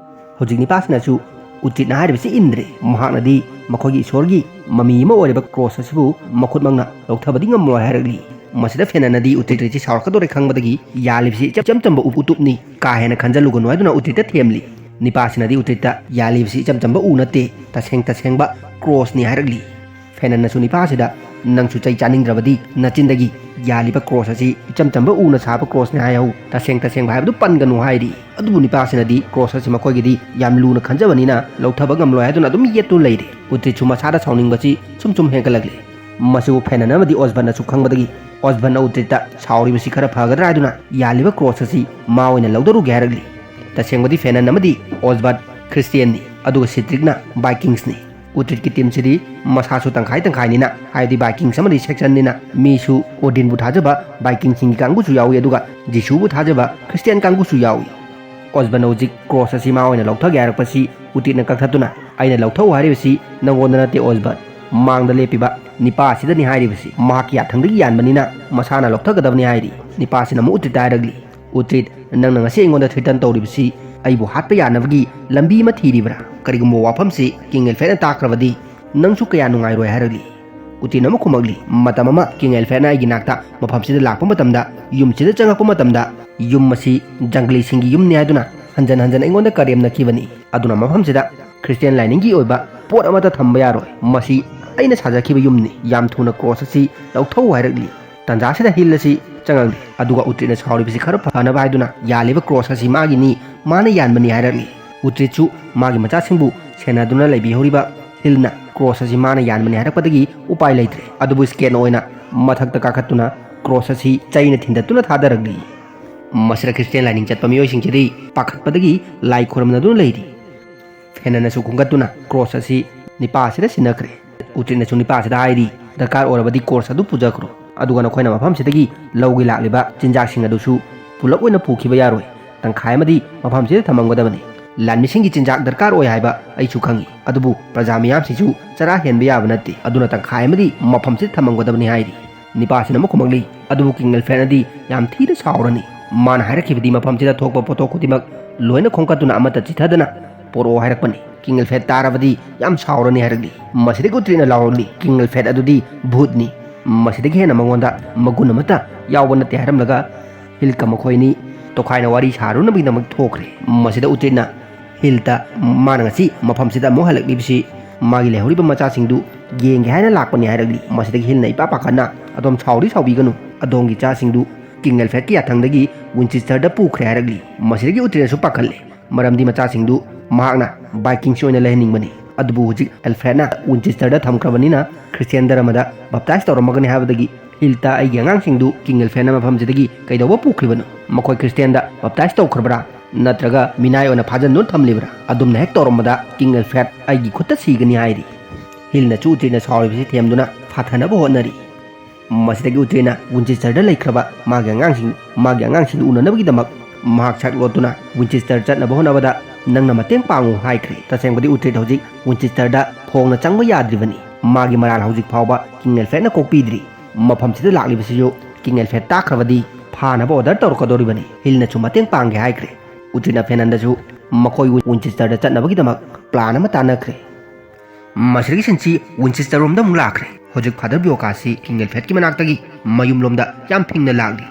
ꯍꯧꯖꯤꯛ ꯅꯤꯄꯥꯁꯤꯅꯁꯨ ꯎꯇ꯭ꯔꯤꯠꯅ ꯍꯥꯏꯔꯤꯕꯁꯤ ꯏꯟꯗ꯭ꯔꯦ꯫ ꯃꯍꯥꯛꯅꯗꯤ ꯃꯈꯣꯏꯒꯤ ꯏꯁꯣꯔꯒꯤ ꯃꯃꯤ ꯑꯃ ꯑꯣꯏꯔꯤꯕ ꯀ꯭ꯔꯣꯁ ꯑꯁꯤꯕꯨ ꯃꯈꯨꯠꯃꯛꯅ ꯂꯧꯊꯕꯗꯤ ꯉꯝꯂꯣꯏ ꯍꯥꯏꯔꯛꯂꯤ꯫ ꯃꯁꯤꯗ ꯐꯦꯅꯟꯅꯗꯤ ꯎꯇ꯭ꯔꯤꯠꯁꯤ ꯁꯥꯎꯔꯛꯀꯗꯧꯔꯦ ꯈꯪꯕꯗꯒꯤ, "ꯌꯥꯜꯂꯤꯕꯁꯤ ꯏꯆꯝ ꯆꯝꯕ ꯎ-, ꯎꯇꯨꯞꯅꯤ, ꯀꯥ ꯍꯦꯟꯅ ꯈꯟꯖꯜꯂꯨꯒꯅꯨ" ꯍꯥꯏꯗꯨꯅ ꯎꯇ꯭ꯔꯤꯠꯇ ꯊꯦꯝꯂꯤ꯫ ꯅꯤꯄꯥꯁꯤꯅꯗꯤ ꯎꯇ꯭ꯔꯤꯠꯇ, "ꯌꯥꯜꯂꯤꯕꯁꯤ ꯏꯆꯝ ꯆꯝꯕ ꯎ ꯅꯠꯇꯦ, ꯇꯁꯦꯡ ꯇꯁꯦꯡꯕ ꯀ꯭ꯔꯣꯁꯅꯤ" ꯍꯥꯏꯔꯛꯂꯤ꯫ ꯐꯦꯅꯟꯅꯁꯨ ꯅꯤꯄꯥꯁꯤꯗ, "ꯅꯪꯁꯨ ꯆꯩ ꯆꯥꯅꯤꯡꯗ꯭ꯔꯕꯗꯤ ꯅꯆꯤꯟꯗꯒꯤ ꯌꯥꯜꯂꯤꯕ ꯀ꯭ꯔꯣꯁ ꯑꯁꯤ ꯏꯆꯝ ꯆꯝꯕ ꯎꯅ ꯁꯥꯕ ꯀ꯭ꯔꯣꯁꯅꯤ ꯍꯥꯏꯍꯧ, ꯇꯁꯦꯡ ꯇꯁꯦꯡꯕ ꯍꯥꯏꯕꯗꯨ ꯄꯟꯒꯅꯨ" ꯍꯥꯏꯔꯤ꯫ ꯑꯗꯨꯕꯨ ꯅꯤꯄꯥꯁꯤꯅꯗꯤ ꯀ꯭ꯔꯣꯁ ꯑꯁꯤ ꯃꯈꯣꯏꯒꯤꯗꯤ ꯌꯥꯝ ꯂꯨꯅ ꯈꯟꯖꯕꯅꯤꯅ ꯂꯧꯊꯕ ꯉꯝꯂꯣꯏ ꯍꯥꯏꯗꯨꯅ ꯑꯗꯨꯝ ꯌꯦꯠꯇꯨꯅ ꯂꯩꯔꯦ꯫ ꯎꯇ꯭ꯔꯤꯠꯁꯨ ꯃꯁꯥꯗ ꯁꯥꯎꯅꯤꯡꯕꯁꯤ ꯁꯨꯝ ꯁꯨꯝ ꯍꯦꯟꯒꯠꯂꯛꯂꯦ꯫ ꯃꯁꯤꯕꯨ ꯐꯦꯅꯟ ꯑꯃꯗꯤ ꯑꯣꯁꯕꯟꯅꯁꯨ ꯈꯪꯕꯗꯒꯤ ꯑꯣꯁꯕꯟꯅ ꯎꯇ꯭ꯔꯤꯠꯇ ꯁꯥꯎꯔꯤꯕꯁꯤ ꯈꯔ ꯐꯒꯗ꯭ꯔꯥ ꯍꯥꯏꯗꯨꯅ ꯌꯥꯜꯂꯤꯕ ꯀ꯭ꯔꯣꯁ ꯑꯁꯤ ꯃꯥ ꯑꯣꯏꯅ ꯂꯧꯗꯔꯨꯒꯦ ꯍꯥꯏꯔꯛꯂꯤ꯫ ꯇꯁꯦꯡꯕꯗꯤ ꯐꯦꯅꯟ ꯑꯃꯗꯤ ꯑꯣꯁꯕꯟ ꯈ꯭ꯔꯤꯁꯇꯤꯌꯥꯟꯅꯤ, ꯑꯗꯨꯒ ꯁꯤꯇ꯭ꯔꯤꯛꯅ ꯕꯥꯏꯀꯤꯡꯁꯅꯤ꯫ ꯎꯇ꯭ꯔꯤꯠꯀꯤ ꯇꯤꯝꯁꯤꯗꯤ ꯃꯁꯥꯁꯨ ꯇꯪꯈꯥꯏ ꯇꯪꯈꯥꯏꯅꯤꯅ, ꯍꯥꯏꯕꯗꯤ ꯕꯥꯏꯀꯤꯡꯁ ꯑꯃꯗꯤ ꯁꯦꯛꯁꯟꯅꯤꯅ, ꯃꯤꯁꯨ ꯑꯣꯗꯤꯟꯕꯨ ꯊꯥꯖꯕ, ꯕꯥꯏꯀꯤꯡꯁꯤꯡꯒꯤ ꯀꯥꯡꯕꯨꯁꯨ ꯌꯥꯎꯏ, ꯑꯗꯨꯒ ꯖꯤꯁꯨꯕꯨ ꯊꯥꯖꯕ ꯈ꯭ꯔꯤꯁꯇꯤꯌꯥꯟ ꯀꯥꯡꯕꯨꯁꯨ ꯌꯥꯎꯏ꯫ ꯑꯣꯁꯕꯟ ꯍꯧꯖꯤꯛ ꯀ꯭ꯔꯣꯁ ꯑꯁꯤ ꯃꯥ ꯑꯣꯏꯅ ꯂꯧꯊꯒꯦ ꯍꯥꯏꯔꯛꯄꯁꯤ ꯎꯇ꯭ꯔꯤꯠꯅ ꯀꯛꯊꯠꯇꯨꯅ, "ꯑꯩꯅ ꯂꯧꯊꯧ ꯍꯥꯏꯔꯤꯕꯁꯤ ꯅꯪꯉꯣꯟꯗ ꯅꯠꯇꯦ ꯑꯣꯁꯕꯟ, ꯃꯥꯡꯗ ꯂꯦꯞꯄꯤꯕ ꯅꯤꯄꯥ ꯑꯁꯤꯗꯅꯤ ꯍꯥꯏꯔꯤꯕꯁꯤ꯫ ꯃꯍꯥꯛꯀꯤ ꯌꯥꯊꯪꯗꯒꯤ ꯌꯥꯟꯕꯅꯤꯅ ꯃꯁꯥꯅ ꯂꯧꯊꯒꯗꯕꯅꯤ" ꯍꯥꯏꯔꯤ꯫ ꯅꯤꯄꯥꯁꯤꯅ ꯑꯃꯨꯛ ꯎꯇ꯭ꯔꯤꯠꯇ ꯍꯥꯏꯔꯛꯂꯤ, "ꯎꯇ꯭ꯔꯤꯠ, ꯅꯪꯅ ꯉꯁꯤ ꯑꯩꯉꯣꯟꯗ ꯊ꯭ꯔꯤꯇꯟ ꯇꯧꯔꯤꯕꯁꯤ ꯑꯩꯕꯨ ꯍꯥꯠꯄ ꯌꯥꯅꯕꯒꯤ ꯂꯝꯕꯤ ꯑꯃ ꯊꯤꯔꯤꯕ꯭ꯔꯥ? ꯀꯔꯤꯒꯨꯝꯕ ꯋꯥꯐꯝꯁꯤ ꯀꯤꯡ ꯑꯦꯜꯐ꯭ꯔꯦꯗꯅ ꯇꯥꯈ꯭ꯔꯕꯗꯤ ꯅꯪꯁꯨ ꯀꯌꯥ ꯅꯨꯡꯉꯥꯏꯔꯣꯏ" ꯍꯥꯏꯔꯛꯂꯤ꯫ ꯎꯇ꯭ꯔꯤꯠꯅ ꯑꯃꯨꯛ ꯈꯨꯝꯃꯛꯂꯤ, "ꯃꯇꯝ ꯑꯃ ꯀꯤꯡ ꯑꯦꯜꯐ꯭ꯔꯦꯗꯅ ꯑꯩꯒꯤ ꯅꯥꯛꯇ ꯃꯐꯝꯁꯤꯗ ꯂꯥꯛꯄ ꯃꯇꯝꯗ, ꯌꯨꯝꯁꯤꯗ ꯆꯪꯉꯛꯄ ꯃꯇꯝꯗ, ꯌꯨꯝ ꯑꯁꯤ ꯖꯪꯒꯂꯤꯁꯤꯡꯒꯤ ꯌꯨꯝꯅꯤ ꯍꯥꯏꯗꯨꯅ ꯍꯟꯖꯟ ꯍꯟꯖꯟ ꯑꯩꯉꯣꯟꯗ ꯀꯔꯦꯝꯅꯈꯤꯕꯅꯤ꯫ ꯑꯗꯨꯅ ꯃꯐꯝꯁꯤꯗ ꯈ꯭ꯔꯤꯁꯇꯤꯌꯥꯟ ꯂꯥꯏꯅꯤꯡꯒꯤ ꯑꯣꯏꯕ ꯄꯣꯠ ꯑꯃꯠꯇ ꯊꯝꯕ ꯌꯥꯔꯣꯏ꯫ ꯃꯁꯤ ꯑꯩꯅ ꯁꯥꯖꯈꯤꯕ ꯌꯨꯝꯅꯤ꯫ ꯌꯥꯝ ꯊꯨꯅ ꯀ꯭ꯔꯣꯁ ꯑꯁꯤ ꯂꯧꯊꯧ" ꯍꯥꯏꯔꯛꯂꯤ꯫ ꯇꯥꯟꯖꯥꯁꯤꯗ ꯍꯤꯜ ꯑꯁꯤ ꯆꯪꯉꯛꯂꯤ꯫ ꯑꯗꯨꯒ ꯎꯇ꯭ꯔꯤꯠꯅ ꯁꯥꯎꯔꯤꯕꯁꯤ ꯈꯔ ꯐꯅꯕ ꯍꯥꯏꯗꯨꯅ ꯌꯥꯜꯂꯤꯕ ꯀ꯭ꯔꯣꯁ ꯑꯁꯤ ꯃꯥꯒꯤꯅꯤ, ꯃꯥꯅ ꯌꯥꯟꯕꯅꯤ ꯍꯥꯏꯔꯛꯂꯤ꯫ ꯎꯇ꯭ꯔꯤꯠꯁꯨ ꯃꯥꯒꯤ ꯃꯆꯥꯁꯤꯡꯕꯨ ꯁꯦꯟꯅꯗꯨꯅ ꯂꯩꯕꯤꯍꯧꯔꯤꯕ ꯍꯤꯜꯅ ꯀ꯭ꯔꯣꯁ ꯑꯁꯤ ꯃꯥꯅ ꯌꯥꯟꯕꯅꯤ ꯍꯥꯏꯔꯛꯄꯗꯒꯤ ꯎꯄꯥꯏ ꯂꯩꯇ꯭ꯔꯦ꯫ ꯑꯗꯨꯕꯨ ꯁ꯭ꯀꯦꯠꯅ ꯑꯣꯏꯅ ꯃꯊꯛꯇ ꯀꯥꯈꯠꯇꯨꯅ ꯀ꯭ꯔꯣꯁ ꯑꯁꯤ ꯆꯩꯅ ꯊꯤꯟꯗꯠꯇꯨꯅ ꯊꯥꯗꯔꯛꯂꯤ꯫ ꯃꯁꯤꯗ ꯈ꯭ꯔꯤꯁꯇꯤꯌꯥꯟ ꯂꯥꯏꯅꯤꯡ ꯆꯠꯄ ꯃꯤꯑꯣꯏꯁꯤꯡꯁꯤꯗꯤ ꯄꯥꯈꯠꯄꯗꯒꯤ ꯂꯥꯏ ꯈꯨꯔꯨꯝꯅꯗꯨꯅ ꯂꯩꯔꯤ꯫ ꯐꯦꯅꯟꯅꯁꯨ ꯈꯨꯝꯒꯠꯇꯨꯅ ꯀ꯭ꯔꯣꯁ ꯑꯁꯤ ꯅꯤꯄꯥ ꯑꯁꯤꯗ ꯁꯤꯟꯅꯈ꯭ꯔꯦ꯫ ꯎꯇ꯭ꯔꯤꯠꯅꯁꯨ ꯅꯤꯄꯥ ꯑꯁꯤꯗ ꯍꯥꯏꯔꯤ, "ꯗꯔꯀꯥꯔ ꯑꯣꯏꯔꯕꯗꯤ ꯀ꯭ꯔꯣꯁ ꯑꯗꯨ ꯄꯨꯖꯈ꯭ꯔꯣ, ꯑꯗꯨꯒ ꯅꯈꯣꯏꯅ ꯃꯐꯝꯁꯤꯗꯒꯤ ꯂꯧꯒꯦ ꯂꯥꯛꯂꯤꯕ ꯆꯤꯟꯖꯥꯛꯁꯤꯡ ꯑꯗꯨꯁꯨ ꯄꯨꯂꯞ ꯑꯣꯏꯅ ꯄꯨꯈꯤꯕ ꯌꯥꯔꯣꯏ꯫ ꯇꯪꯈꯥꯏ ꯑꯃꯗꯤ ꯃꯐꯝꯁꯤꯗ ꯊꯝꯃꯝꯒꯗꯕꯅꯤ꯫ ꯂꯥꯟꯃꯤꯁꯤꯡꯒꯤ ꯆꯤꯟꯖꯥꯛ ꯗꯔꯀꯥꯔ ꯑꯣꯏ ꯍꯥꯏꯕ ꯑꯩꯁꯨ ꯈꯪꯏ, ꯑꯗꯨꯕꯨ ꯄ꯭ꯔꯖꯥ ꯃꯤꯌꯥꯝꯁꯤꯁꯨ ꯆꯔꯥ ꯍꯦꯟꯕ ꯌꯥꯕ ꯅꯠꯇꯦ, ꯑꯗꯨꯅ ꯇꯪꯈꯥꯏ ꯑꯃꯗꯤ ꯃꯐꯝꯁꯤꯗ ꯊꯝꯃꯝꯒꯗꯕꯅꯤ" ꯍꯥꯏꯔꯤ꯫ ꯅꯤꯄꯥꯁꯤꯅ ꯑꯃꯨꯛ ꯈꯨꯝꯃꯛꯂꯤ, "ꯑꯗꯨꯕꯨ ꯀꯤꯡ ꯑꯦꯜꯐ꯭ꯔꯦꯗꯅꯗꯤ ꯌꯥꯝ ꯊꯤꯅ ꯁꯥꯎꯔꯅꯤ꯫ ꯃꯥꯅ ꯍꯥꯏꯔꯛꯈꯤꯕꯗꯤ ꯃꯐꯝꯁꯤꯗ ꯊꯣꯛꯄ ꯄꯣꯠꯊꯣꯛ ꯈꯨꯗꯤꯡꯃꯛ ꯂꯣꯏꯅ ꯈꯣꯝꯀꯠꯇꯨꯅ ꯑꯃꯠꯇ ꯆꯤꯊꯗꯅ ꯄꯣꯔꯛꯑꯣ ꯍꯥꯏꯔꯛꯄꯅꯤ꯫ ꯀꯤꯡ ꯑꯦꯜꯐ꯭ꯔꯦꯗ ꯇꯥꯔꯕꯗꯤ ꯌꯥꯝ ꯁꯥꯎꯔꯅꯤ" ꯍꯥꯏꯔꯛꯂꯤ꯫ ꯃꯁꯤꯗꯒꯤ ꯎꯇ꯭ꯔꯤꯠꯅ ꯂꯥꯎꯔꯛꯂꯤ, "ꯀꯤꯡ ꯑꯦꯜꯐ꯭ꯔꯦꯗ ꯑꯗꯨꯗꯤ ꯚꯨꯠꯅꯤ꯫ ꯃꯁꯤꯗꯒꯤ ꯍꯦꯟꯅ ꯃꯉꯣꯟꯗ ꯃꯒꯨꯟ ꯑꯃꯠꯇ ꯌꯥꯎꯕ ꯅꯠꯇꯦ" ꯍꯥꯏꯔꯝꯂꯒ ꯍꯤꯜꯀ ꯃꯈꯣꯏꯅꯤ ꯇꯣꯈꯥꯏꯅ ꯋꯥꯔꯤ ꯁꯥꯔꯨꯅꯕꯒꯤꯗꯃꯛ ꯊꯣꯛꯈ꯭ꯔꯦ꯫ ꯃꯁꯤꯗ ꯎꯇ꯭ꯔꯤꯠꯅ ꯍꯤꯜꯇ ꯃꯥꯅ ꯉꯁꯤ ꯃꯐꯝꯁꯤꯗ ꯑꯃꯨꯛ ꯍꯜꯂꯛꯂꯤꯕꯁꯤ ꯃꯥꯒꯤ ꯂꯩꯍꯧꯔꯤꯕ ꯃꯆꯥꯁꯤꯡꯗꯨ ꯌꯦꯡꯒꯦ ꯍꯥꯏꯅ ꯂꯥꯛꯄꯅꯤ ꯍꯥꯏꯔꯛꯂꯤ꯫ ꯃꯁꯤꯗꯒꯤ ꯍꯤꯜꯅ ꯏꯄꯥ ꯄꯥꯈꯠꯅ, "ꯑꯗꯣꯝ ꯁꯥꯎꯔꯤ ꯁꯥꯎꯕꯤꯒꯅꯨ, ꯑꯗꯣꯝꯒꯤ ꯏꯆꯥꯁꯤꯡꯗꯨ ꯀꯤꯡ ꯑꯦꯜꯐ꯭ꯔꯦꯗꯀꯤ ꯌꯥꯊꯪꯗꯒꯤ ꯋꯤꯟꯆꯦꯁꯇꯔꯗ ꯄꯨꯈ꯭ꯔꯦ" ꯍꯥꯏꯔꯛꯂꯤ꯫ ꯃꯁꯤꯗꯒꯤ ꯎꯇ꯭ꯔꯤꯠꯅꯁꯨ ꯄꯥꯈꯠꯂꯦ, ꯃꯔꯝꯗꯤ ꯃꯆꯥꯁꯤꯡꯗꯨ ꯃꯍꯥꯛꯅ ꯚꯥꯏꯀꯤꯡꯁ ꯑꯣꯏꯅ ꯂꯩꯍꯟꯅꯤꯡꯕꯅꯤ꯫ ꯑꯗꯨꯕꯨ ꯍꯧꯖꯤꯛ ꯑꯦꯜꯐ꯭ꯔꯦꯗꯅ ꯋꯤꯟꯆꯦꯁꯇꯔꯗ ꯊꯝꯈ꯭ꯔꯕꯅꯤꯅ ꯈ꯭ꯔꯤꯁꯇꯤꯌꯥꯟ ꯙꯔꯃꯗ ꯕꯞꯇꯥꯏꯁ ꯇꯧꯔꯝꯃꯒꯅꯤ ꯍꯥꯏꯕꯗꯒꯤ ꯍꯤꯜꯇ ꯑꯩꯒꯤ ꯑꯉꯥꯡꯁꯤꯡꯗꯨ ꯀꯤꯡ ꯑꯦꯜꯐ꯭ꯔꯦꯗꯅ ꯃꯐꯝꯁꯤꯗꯒꯤ ꯀꯩꯗꯧꯕ ꯄꯨꯈ꯭ꯔꯤꯕꯅꯣ? ꯃꯈꯣꯏ ꯈ꯭ꯔꯤꯁꯇꯤꯌꯥꯟꯗ ꯕꯞꯇꯥꯏꯁ ꯇꯧꯈ꯭ꯔꯕ꯭ꯔꯥ? ꯅꯠꯇ꯭ꯔꯒ ꯃꯤꯅꯥꯏ ꯑꯣꯏꯅ ꯐꯥꯖꯤꯟꯗꯨꯅ ꯊꯝꯂꯤꯕ꯭ꯔꯥ? ꯑꯗꯨꯝꯅ ꯍꯦꯛ ꯇꯧꯔꯝꯕꯗ ꯀꯤꯡ ꯑꯦꯜꯐ꯭ꯔꯦꯗ ꯑꯩꯒꯤ ꯈꯨꯠꯇ ꯁꯤꯒꯅꯤ ꯍꯥꯏꯔꯤ꯫ ꯍꯤꯜꯅꯁꯨ ꯎꯇ꯭ꯔꯤꯠꯅ ꯁꯥꯎꯔꯤꯕꯁꯤ ꯊꯦꯝꯗꯨꯅ ꯐꯥꯊꯅꯕ ꯍꯣꯠꯅꯔꯤ꯫ ꯃꯁꯤꯗꯒꯤ ꯎꯇ꯭ꯔꯤꯠꯅ ꯋꯤꯟꯆꯦꯁꯇꯔꯗ ꯂꯩꯈ꯭ꯔꯕ ꯃꯥꯒꯤ ꯑꯉꯥꯡꯁꯤꯡ, ꯃꯥꯒꯤ ꯑꯉꯥꯡꯁꯤꯡꯗꯨ ꯎꯅꯅꯕꯒꯤꯗꯃꯛ ꯃꯍꯥꯛ ꯁꯛ ꯂꯣꯠꯇꯨꯅ ꯋꯤꯟꯆꯦꯁꯇꯔ ꯆꯠꯅꯕ ꯍꯣꯠꯅꯕꯗ ꯅꯪꯅ ꯃꯇꯦꯡ ꯄꯥꯡꯉꯨ ꯍꯥꯏꯈ꯭ꯔꯦ꯫ ꯇꯁꯦꯡꯕꯗꯤ ꯎꯇ꯭ꯔꯤꯠ ꯍꯧꯖꯤꯛ ꯋꯤꯟꯆꯦꯁꯇꯔꯗ ꯐꯣꯡꯅ ꯆꯪꯕ ꯌꯥꯗ꯭ꯔꯤꯕꯅꯤ꯫ ꯃꯥꯒꯤ ꯃꯔꯥꯜ ꯍꯧꯖꯤꯛ ꯐꯥꯎꯕ ꯀꯤꯡ ꯑꯦꯜꯐ꯭ꯔꯦꯗꯅ ꯀꯣꯛꯄꯤꯗ꯭ꯔꯤ꯫ ꯃꯐꯝꯁꯤꯗ ꯂꯥꯛꯂꯤꯕꯁꯤꯁꯨ ꯀꯤꯡ ꯑꯦꯜꯐ꯭ꯔꯦꯗ ꯇꯥꯈ꯭ꯔꯕꯗꯤ ꯐꯥꯅꯕ ꯑꯣꯔꯗꯔ ꯇꯧꯔꯛꯀꯗꯧꯔꯤꯕꯅꯤ꯫ ꯍꯤꯜꯅꯁꯨ ꯃꯇꯦꯡ ꯄꯥꯡꯒꯦ ꯍꯥꯏꯈ꯭ꯔꯦ꯫ ꯎꯇ꯭ꯔꯤꯠꯅ ꯐꯦꯅꯟꯗꯁꯨ ꯃꯈꯣꯏ ꯋꯤꯟꯆꯦꯁꯇꯔꯗ ꯆꯠꯅꯕꯒꯤꯗꯃꯛ ꯄ꯭ꯂꯥꯟ ꯑꯃ ꯇꯥꯟꯅꯈ꯭ꯔꯦ꯫ ꯃꯁꯤꯗꯒꯤ ꯁꯤꯟꯁꯤ ꯋꯤꯟꯆꯦꯁꯇꯔ ꯔꯣꯝꯗ ꯑꯃꯨꯛ ꯂꯥꯛꯈ꯭ꯔꯦ꯫ ꯍꯧꯖꯤꯛ ꯐꯥꯗꯔ ꯕꯤꯌꯣꯀꯥꯁꯤ ꯀꯤꯡ ꯑꯦꯜꯐ꯭ꯔꯦꯗꯀꯤ ꯃꯅꯥꯛꯇꯒꯤ ꯃꯌꯨꯝꯂꯣꯝꯗ ꯌꯥꯝ ꯐꯤꯡꯅ ꯂꯥꯛꯂꯤ꯫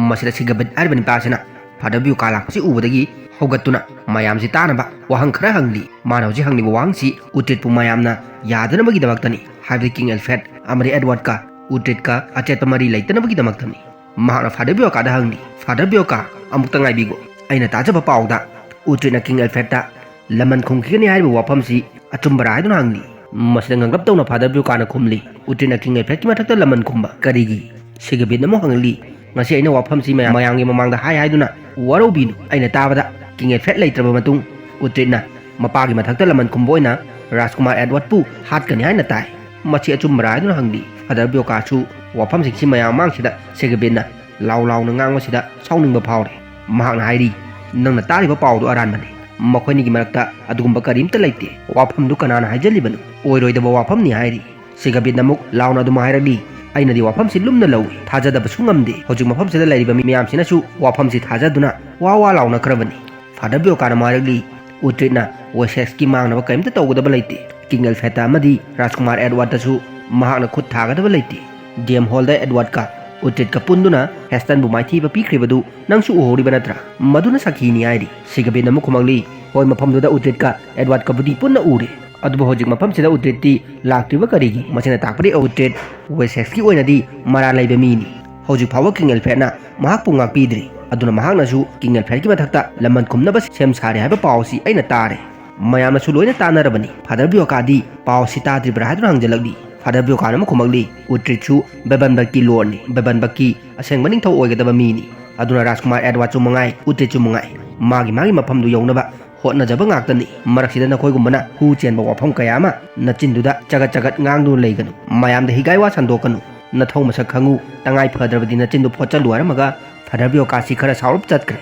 ꯃꯁꯤꯗ ꯁꯤꯒꯕꯤꯠ ꯍꯥꯏꯔꯤꯕ ꯅꯤꯄꯥ ꯑꯁꯤꯅ ꯐꯥꯗꯔ ꯕꯤꯌꯣꯀꯥ ꯂꯥꯛꯄꯁꯤ ꯎꯕꯗꯒꯤ ꯍꯧꯒꯠꯇꯨꯅ ꯃꯌꯥꯝꯁꯤ ꯇꯥꯅꯕ ꯋꯥꯍꯪ ꯈꯔ ꯍꯪꯂꯤ꯫ ꯃꯥꯅ ꯍꯧꯖꯤꯛ ꯍꯪꯂꯤꯕ ꯋꯥꯍꯪꯁꯤ ꯎꯇ꯭ꯔꯤꯠꯄꯨ ꯃꯌꯥꯝꯅ ꯌꯥꯗꯅꯕꯒꯤꯗꯃꯛꯇꯅꯤ, ꯍꯥꯏꯕꯗꯤ ꯀꯤꯡ ꯑꯦꯜꯐ꯭ꯔꯦꯗ ꯑꯃꯗꯤ ꯑꯦꯗꯋꯥꯔꯗꯀ ꯎꯇ꯭ꯔꯤꯠꯀ ꯑꯆꯦꯠꯄ ꯃꯔꯤ ꯂꯩꯇꯅꯕꯒꯤꯗꯃꯛꯇꯅꯤ꯫ ꯃꯍꯥꯛꯅ ꯐꯥꯗꯔ ꯕꯤꯌꯣꯀꯥꯗ ꯍꯪꯂꯤ, "ꯐꯥꯗꯔ ꯕꯤꯌꯣꯀꯥ, ꯑꯃꯨꯛꯇ ꯉꯥꯏꯕꯤꯈꯣ꯫ ꯑꯩꯅ ꯇꯥꯖꯕ ꯄꯥꯎꯗ ꯎꯇ꯭ꯔꯤꯠꯅ ꯀꯤꯡ ꯑꯦꯜꯐ꯭ꯔꯦꯗꯇ ꯂꯃꯟ ꯈꯨꯝꯈꯤꯒꯅꯤ ꯍꯥꯏꯔꯤꯕ ꯋꯥꯐꯝꯁꯤ ꯑꯆꯨꯝꯕꯔꯥ?" ꯍꯥꯏꯗꯨꯅ ꯍꯪꯂꯤ꯫ ꯃꯁꯤꯗ ꯉꯥꯡꯂꯞ ꯇꯧꯅ ꯐꯥꯗꯔ ꯕꯤꯌꯣꯀꯥꯅ ꯈꯨꯝꯂꯤ, "ꯎꯇ꯭ꯔꯤꯠꯅ ꯀꯤꯡ ꯑꯦꯜꯐ꯭ꯔꯦꯗꯀꯤ ꯃꯊꯛꯇ ꯂꯃꯟ ꯈꯨꯝꯕ ꯀꯔꯤꯒꯤ?" ꯁꯤꯒꯕꯤꯠꯅ ꯑꯃꯨꯛ ꯍꯪꯂꯤ, "ꯉꯁꯤ ꯑꯩꯅ ꯋꯥꯐꯝꯁꯤ ꯃꯌꯥꯝ, ꯃꯌꯥꯝꯒꯤ ꯃꯃꯥꯡꯗ ꯍꯥꯏ ꯍꯥꯏꯗꯨꯅ ꯋꯥꯔꯧꯕꯤꯅꯨ꯫ ꯑꯩꯅ ꯇꯥꯕꯗ ꯀꯤꯡ ꯑꯦꯜꯐ꯭ꯔꯦꯗ ꯂꯩꯇ꯭ꯔꯕ ꯃꯇꯨꯡ ꯎꯇ꯭ꯔꯤꯠꯅ ꯃꯄꯥꯒꯤ ꯃꯊꯛꯇ ꯂꯃꯟ ꯈꯨꯝꯕ ꯑꯣꯏꯅ ꯔꯥꯖꯀꯨꯃꯥꯔ ꯑꯦꯗꯋꯥꯔꯗꯄꯨ ꯍꯥꯠꯀꯅꯤ ꯍꯥꯏꯅ ꯇꯥꯏ꯫ ꯃꯁꯤ ꯑꯆꯨꯝꯕꯔꯥ?" ꯍꯥꯏꯗꯨꯅ ꯍꯪꯂꯤ꯫ ꯐꯥꯗꯔ ꯕꯤꯌꯣꯀꯥꯁꯨ ꯋꯥꯐꯝꯁꯤꯡꯁꯤ ꯃꯌꯥꯝ ꯃꯥꯡꯁꯤꯗ ꯁꯤꯒꯕꯤꯠꯅ ꯂꯥꯎ ꯂꯥꯎꯅ ꯉꯥꯡꯕꯁꯤꯗ ꯁꯥꯎꯅꯤꯡꯕ ꯐꯥꯎꯔꯦ꯫ ꯃꯍꯥꯛꯅ ꯍꯥꯏꯔꯤ, "ꯅꯪꯅ ꯇꯥꯔꯤꯕ ꯄꯥꯎꯗꯨ ꯑꯔꯥꯟꯕꯅꯤ꯫ ꯃꯈꯣꯏꯅꯤꯒꯤ ꯃꯔꯛꯇ ꯑꯗꯨꯒꯨꯝꯕ ꯀꯔꯤꯝꯇ ꯂꯩꯇꯦ꯫ ꯋꯥꯐꯝꯗꯨ ꯀꯅꯥꯅ ꯍꯥꯏꯖꯜꯂꯤꯕꯅꯣ? ꯑꯣꯏꯔꯣꯏꯗꯕ ꯋꯥꯐꯝꯅꯤ" ꯍꯥꯏꯔꯤ꯫ ꯁꯤꯒꯕꯤꯠꯅ ꯑꯃꯨꯛ ꯂꯥꯎꯅ ꯑꯗꯨꯝ ꯍꯥꯏꯔꯛꯂꯤ, "ꯑꯩꯅꯗꯤ ꯋꯥꯐꯝꯁꯤ ꯂꯨꯝꯅ ꯂꯧꯏ, ꯊꯥꯖꯗꯕꯁꯨ ꯉꯝꯗꯦ꯫ ꯍꯧꯖꯤꯛ ꯃꯐꯝꯁꯤꯗ ꯂꯩꯔꯤꯕ ꯃꯤ ꯃꯌꯥꯝꯁꯤꯅꯁꯨ ꯋꯥꯐꯝꯁꯤ ꯊꯥꯖꯗꯨꯅ ꯋꯥ ꯋꯥ ꯂꯥꯎꯅꯈ꯭ꯔꯕꯅꯤ꯫" ꯐꯥꯗꯔ ꯕꯤꯌꯣꯀꯥꯅ ꯑꯃꯨꯛ ꯍꯥꯏꯔꯛꯂꯤ, "ꯎꯇ꯭ꯔꯤꯠꯅ ꯋꯦꯁꯦꯛꯁꯀꯤ ꯃꯥꯡꯅꯕ ꯀꯔꯤꯝꯇ ꯇꯧꯒꯗꯕ ꯂꯩꯇꯦ꯫ ꯀꯤꯡ ꯑꯦꯜꯐ꯭ꯔꯦꯗꯇ ꯑꯃꯗꯤ ꯔꯥꯖꯀꯨꯃꯥꯔ ꯑꯦꯗꯋꯥꯔꯗꯇꯁꯨ ꯃꯍꯥꯛꯅ ꯈꯨꯠ ꯊꯥꯒꯗꯕ ꯂꯩꯇꯦ꯫ ꯗꯦꯝ ꯍꯣꯜꯗ ꯑꯦꯗꯋꯥꯔꯗꯀ ꯎꯇ꯭ꯔꯤꯠꯀ ꯄꯨꯟꯗꯨꯅ ꯍꯦꯁꯇꯟꯕꯨ ꯃꯥꯏꯊꯤꯕ ꯄꯤꯈ꯭ꯔꯤꯕꯗꯨ ꯅꯪꯁꯨ ꯎꯍꯧꯔꯤꯕ ꯅꯠꯇ꯭ꯔꯥ? ꯃꯗꯨꯅ ꯁꯥꯈꯤꯅꯤ" ꯍꯥꯏꯔꯤ꯫ ꯁꯤꯒꯕꯤꯠꯅ ꯑꯃꯨꯛ ꯈꯨꯝꯂꯛꯂꯤ, "ꯍꯣꯏ, ꯃꯐꯝꯗꯨꯗ ꯎꯇ꯭ꯔꯤꯠꯀ ꯑꯦꯗꯋꯥꯔꯗꯀꯕꯨꯗꯤ ꯄꯨꯟꯅ ꯎꯔꯦ꯫ ꯑꯗꯨꯕꯨ ꯍꯧꯖꯤꯛ ꯃꯐꯝꯁꯤꯗ ꯎꯇ꯭ꯔꯤꯠꯇꯤ ꯂꯥꯛꯇ꯭ꯔꯤꯕ ꯀꯔꯤꯒꯤ? ꯃꯁꯤꯅ ꯇꯥꯛꯄꯗꯤ ꯎꯇ꯭ꯔꯤꯠ ꯋꯦꯁꯦꯛꯁꯀꯤ ꯑꯣꯏꯅꯗꯤ ꯃꯔꯥꯜ ꯂꯩꯕ ꯃꯤꯅꯤ꯫ ꯍꯧꯖꯤꯛ ꯐꯥꯎꯕ ꯀꯤꯡ ꯑꯦꯜꯐ꯭ꯔꯦꯗꯅ ꯃꯍꯥꯛꯄꯨ ꯉꯥꯛꯄꯤꯗ꯭ꯔꯤ꯫ ꯑꯗꯨꯅ ꯃꯍꯥꯛꯅꯁꯨ ꯀꯤꯡ ꯑꯦꯜꯐ꯭ꯔꯦꯗꯀꯤ ꯃꯊꯛꯇ ꯂꯃꯟ ꯈꯨꯝꯅꯕ ꯁꯦꯝ ꯁꯥꯔꯦ ꯍꯥꯏꯕ ꯄꯥꯎ ꯑꯁꯤ ꯑꯩꯅ ꯇꯥꯔꯦ꯫" ꯃꯌꯥꯝꯅꯁꯨ ꯂꯣꯏꯅ ꯇꯥꯅꯔꯕꯅꯤ꯫ ꯐꯥꯗꯔ ꯕꯤꯌꯣꯀꯥꯗꯤ ꯄꯥꯎ ꯑꯁꯤ ꯇꯥꯗ꯭ꯔꯤꯕ꯭ꯔꯥ ꯍꯥꯏꯗꯨꯅ ꯍꯪꯖꯜꯂꯛꯂꯤ꯫ ꯐꯥꯗꯔ ꯕꯤꯌꯣꯀꯥꯅ ꯑꯃꯨꯛ ꯈꯨꯝꯂꯛꯂꯤ, "ꯎꯇ꯭ꯔꯤꯠꯁꯨ ꯕꯦꯕꯟꯕꯔꯒꯀꯤ ꯂꯣꯔꯗꯅꯤ, ꯕꯦꯕꯟꯕꯔꯒꯀꯤ ꯑꯁꯦꯡꯕ ꯅꯤꯡꯊꯧ ꯑꯣꯏꯒꯗꯕ ꯃꯤꯅꯤ꯫ ꯑꯗꯨꯅ ꯔꯥꯖꯀꯨꯃꯥꯔ ꯑꯦꯗꯋꯥꯔꯗꯁꯨ ꯃꯉꯥꯏ, ꯎꯇ꯭ꯔꯤꯠꯁꯨ ꯃꯉꯥꯏ, ꯃꯥꯒꯤ ꯃꯥꯒꯤ ꯃꯐꯝꯗꯨ ꯌꯧꯅꯕ ꯍꯣꯠꯅꯖꯕ ꯉꯥꯛꯇꯅꯤ꯫ ꯃꯔꯛꯁꯤꯗ ꯅꯈꯣꯏꯒꯨꯝꯕꯅ ꯍꯨ ꯆꯦꯟꯕ ꯋꯥꯐꯝ ꯀꯌꯥ ꯑꯃ ꯅꯆꯤꯟꯗꯨꯗ ꯆꯒꯠ ꯆꯒꯠ ꯉꯥꯡꯗꯨꯅ ꯂꯩꯒꯅꯨ꯫ ꯃꯌꯥꯝꯗ ꯍꯤꯒꯥꯏ ꯋꯥ ꯁꯟꯗꯣꯛꯀꯅꯨ꯫ ꯅꯊꯧ ꯃꯁꯛ ꯈꯪꯉꯨ, ꯇꯉꯥꯏ ꯐꯗ꯭ꯔꯕꯗꯤ ꯅꯆꯤꯟꯗꯨ ꯐꯣꯠꯆꯜꯂꯨ" ꯍꯥꯏꯔꯝꯃꯒ ꯐꯥꯗꯔ ꯕꯤꯌꯣꯀꯥꯁꯤ ꯈꯔ ꯁꯥꯎꯔꯞ ꯆꯠꯈ꯭ꯔꯦ꯫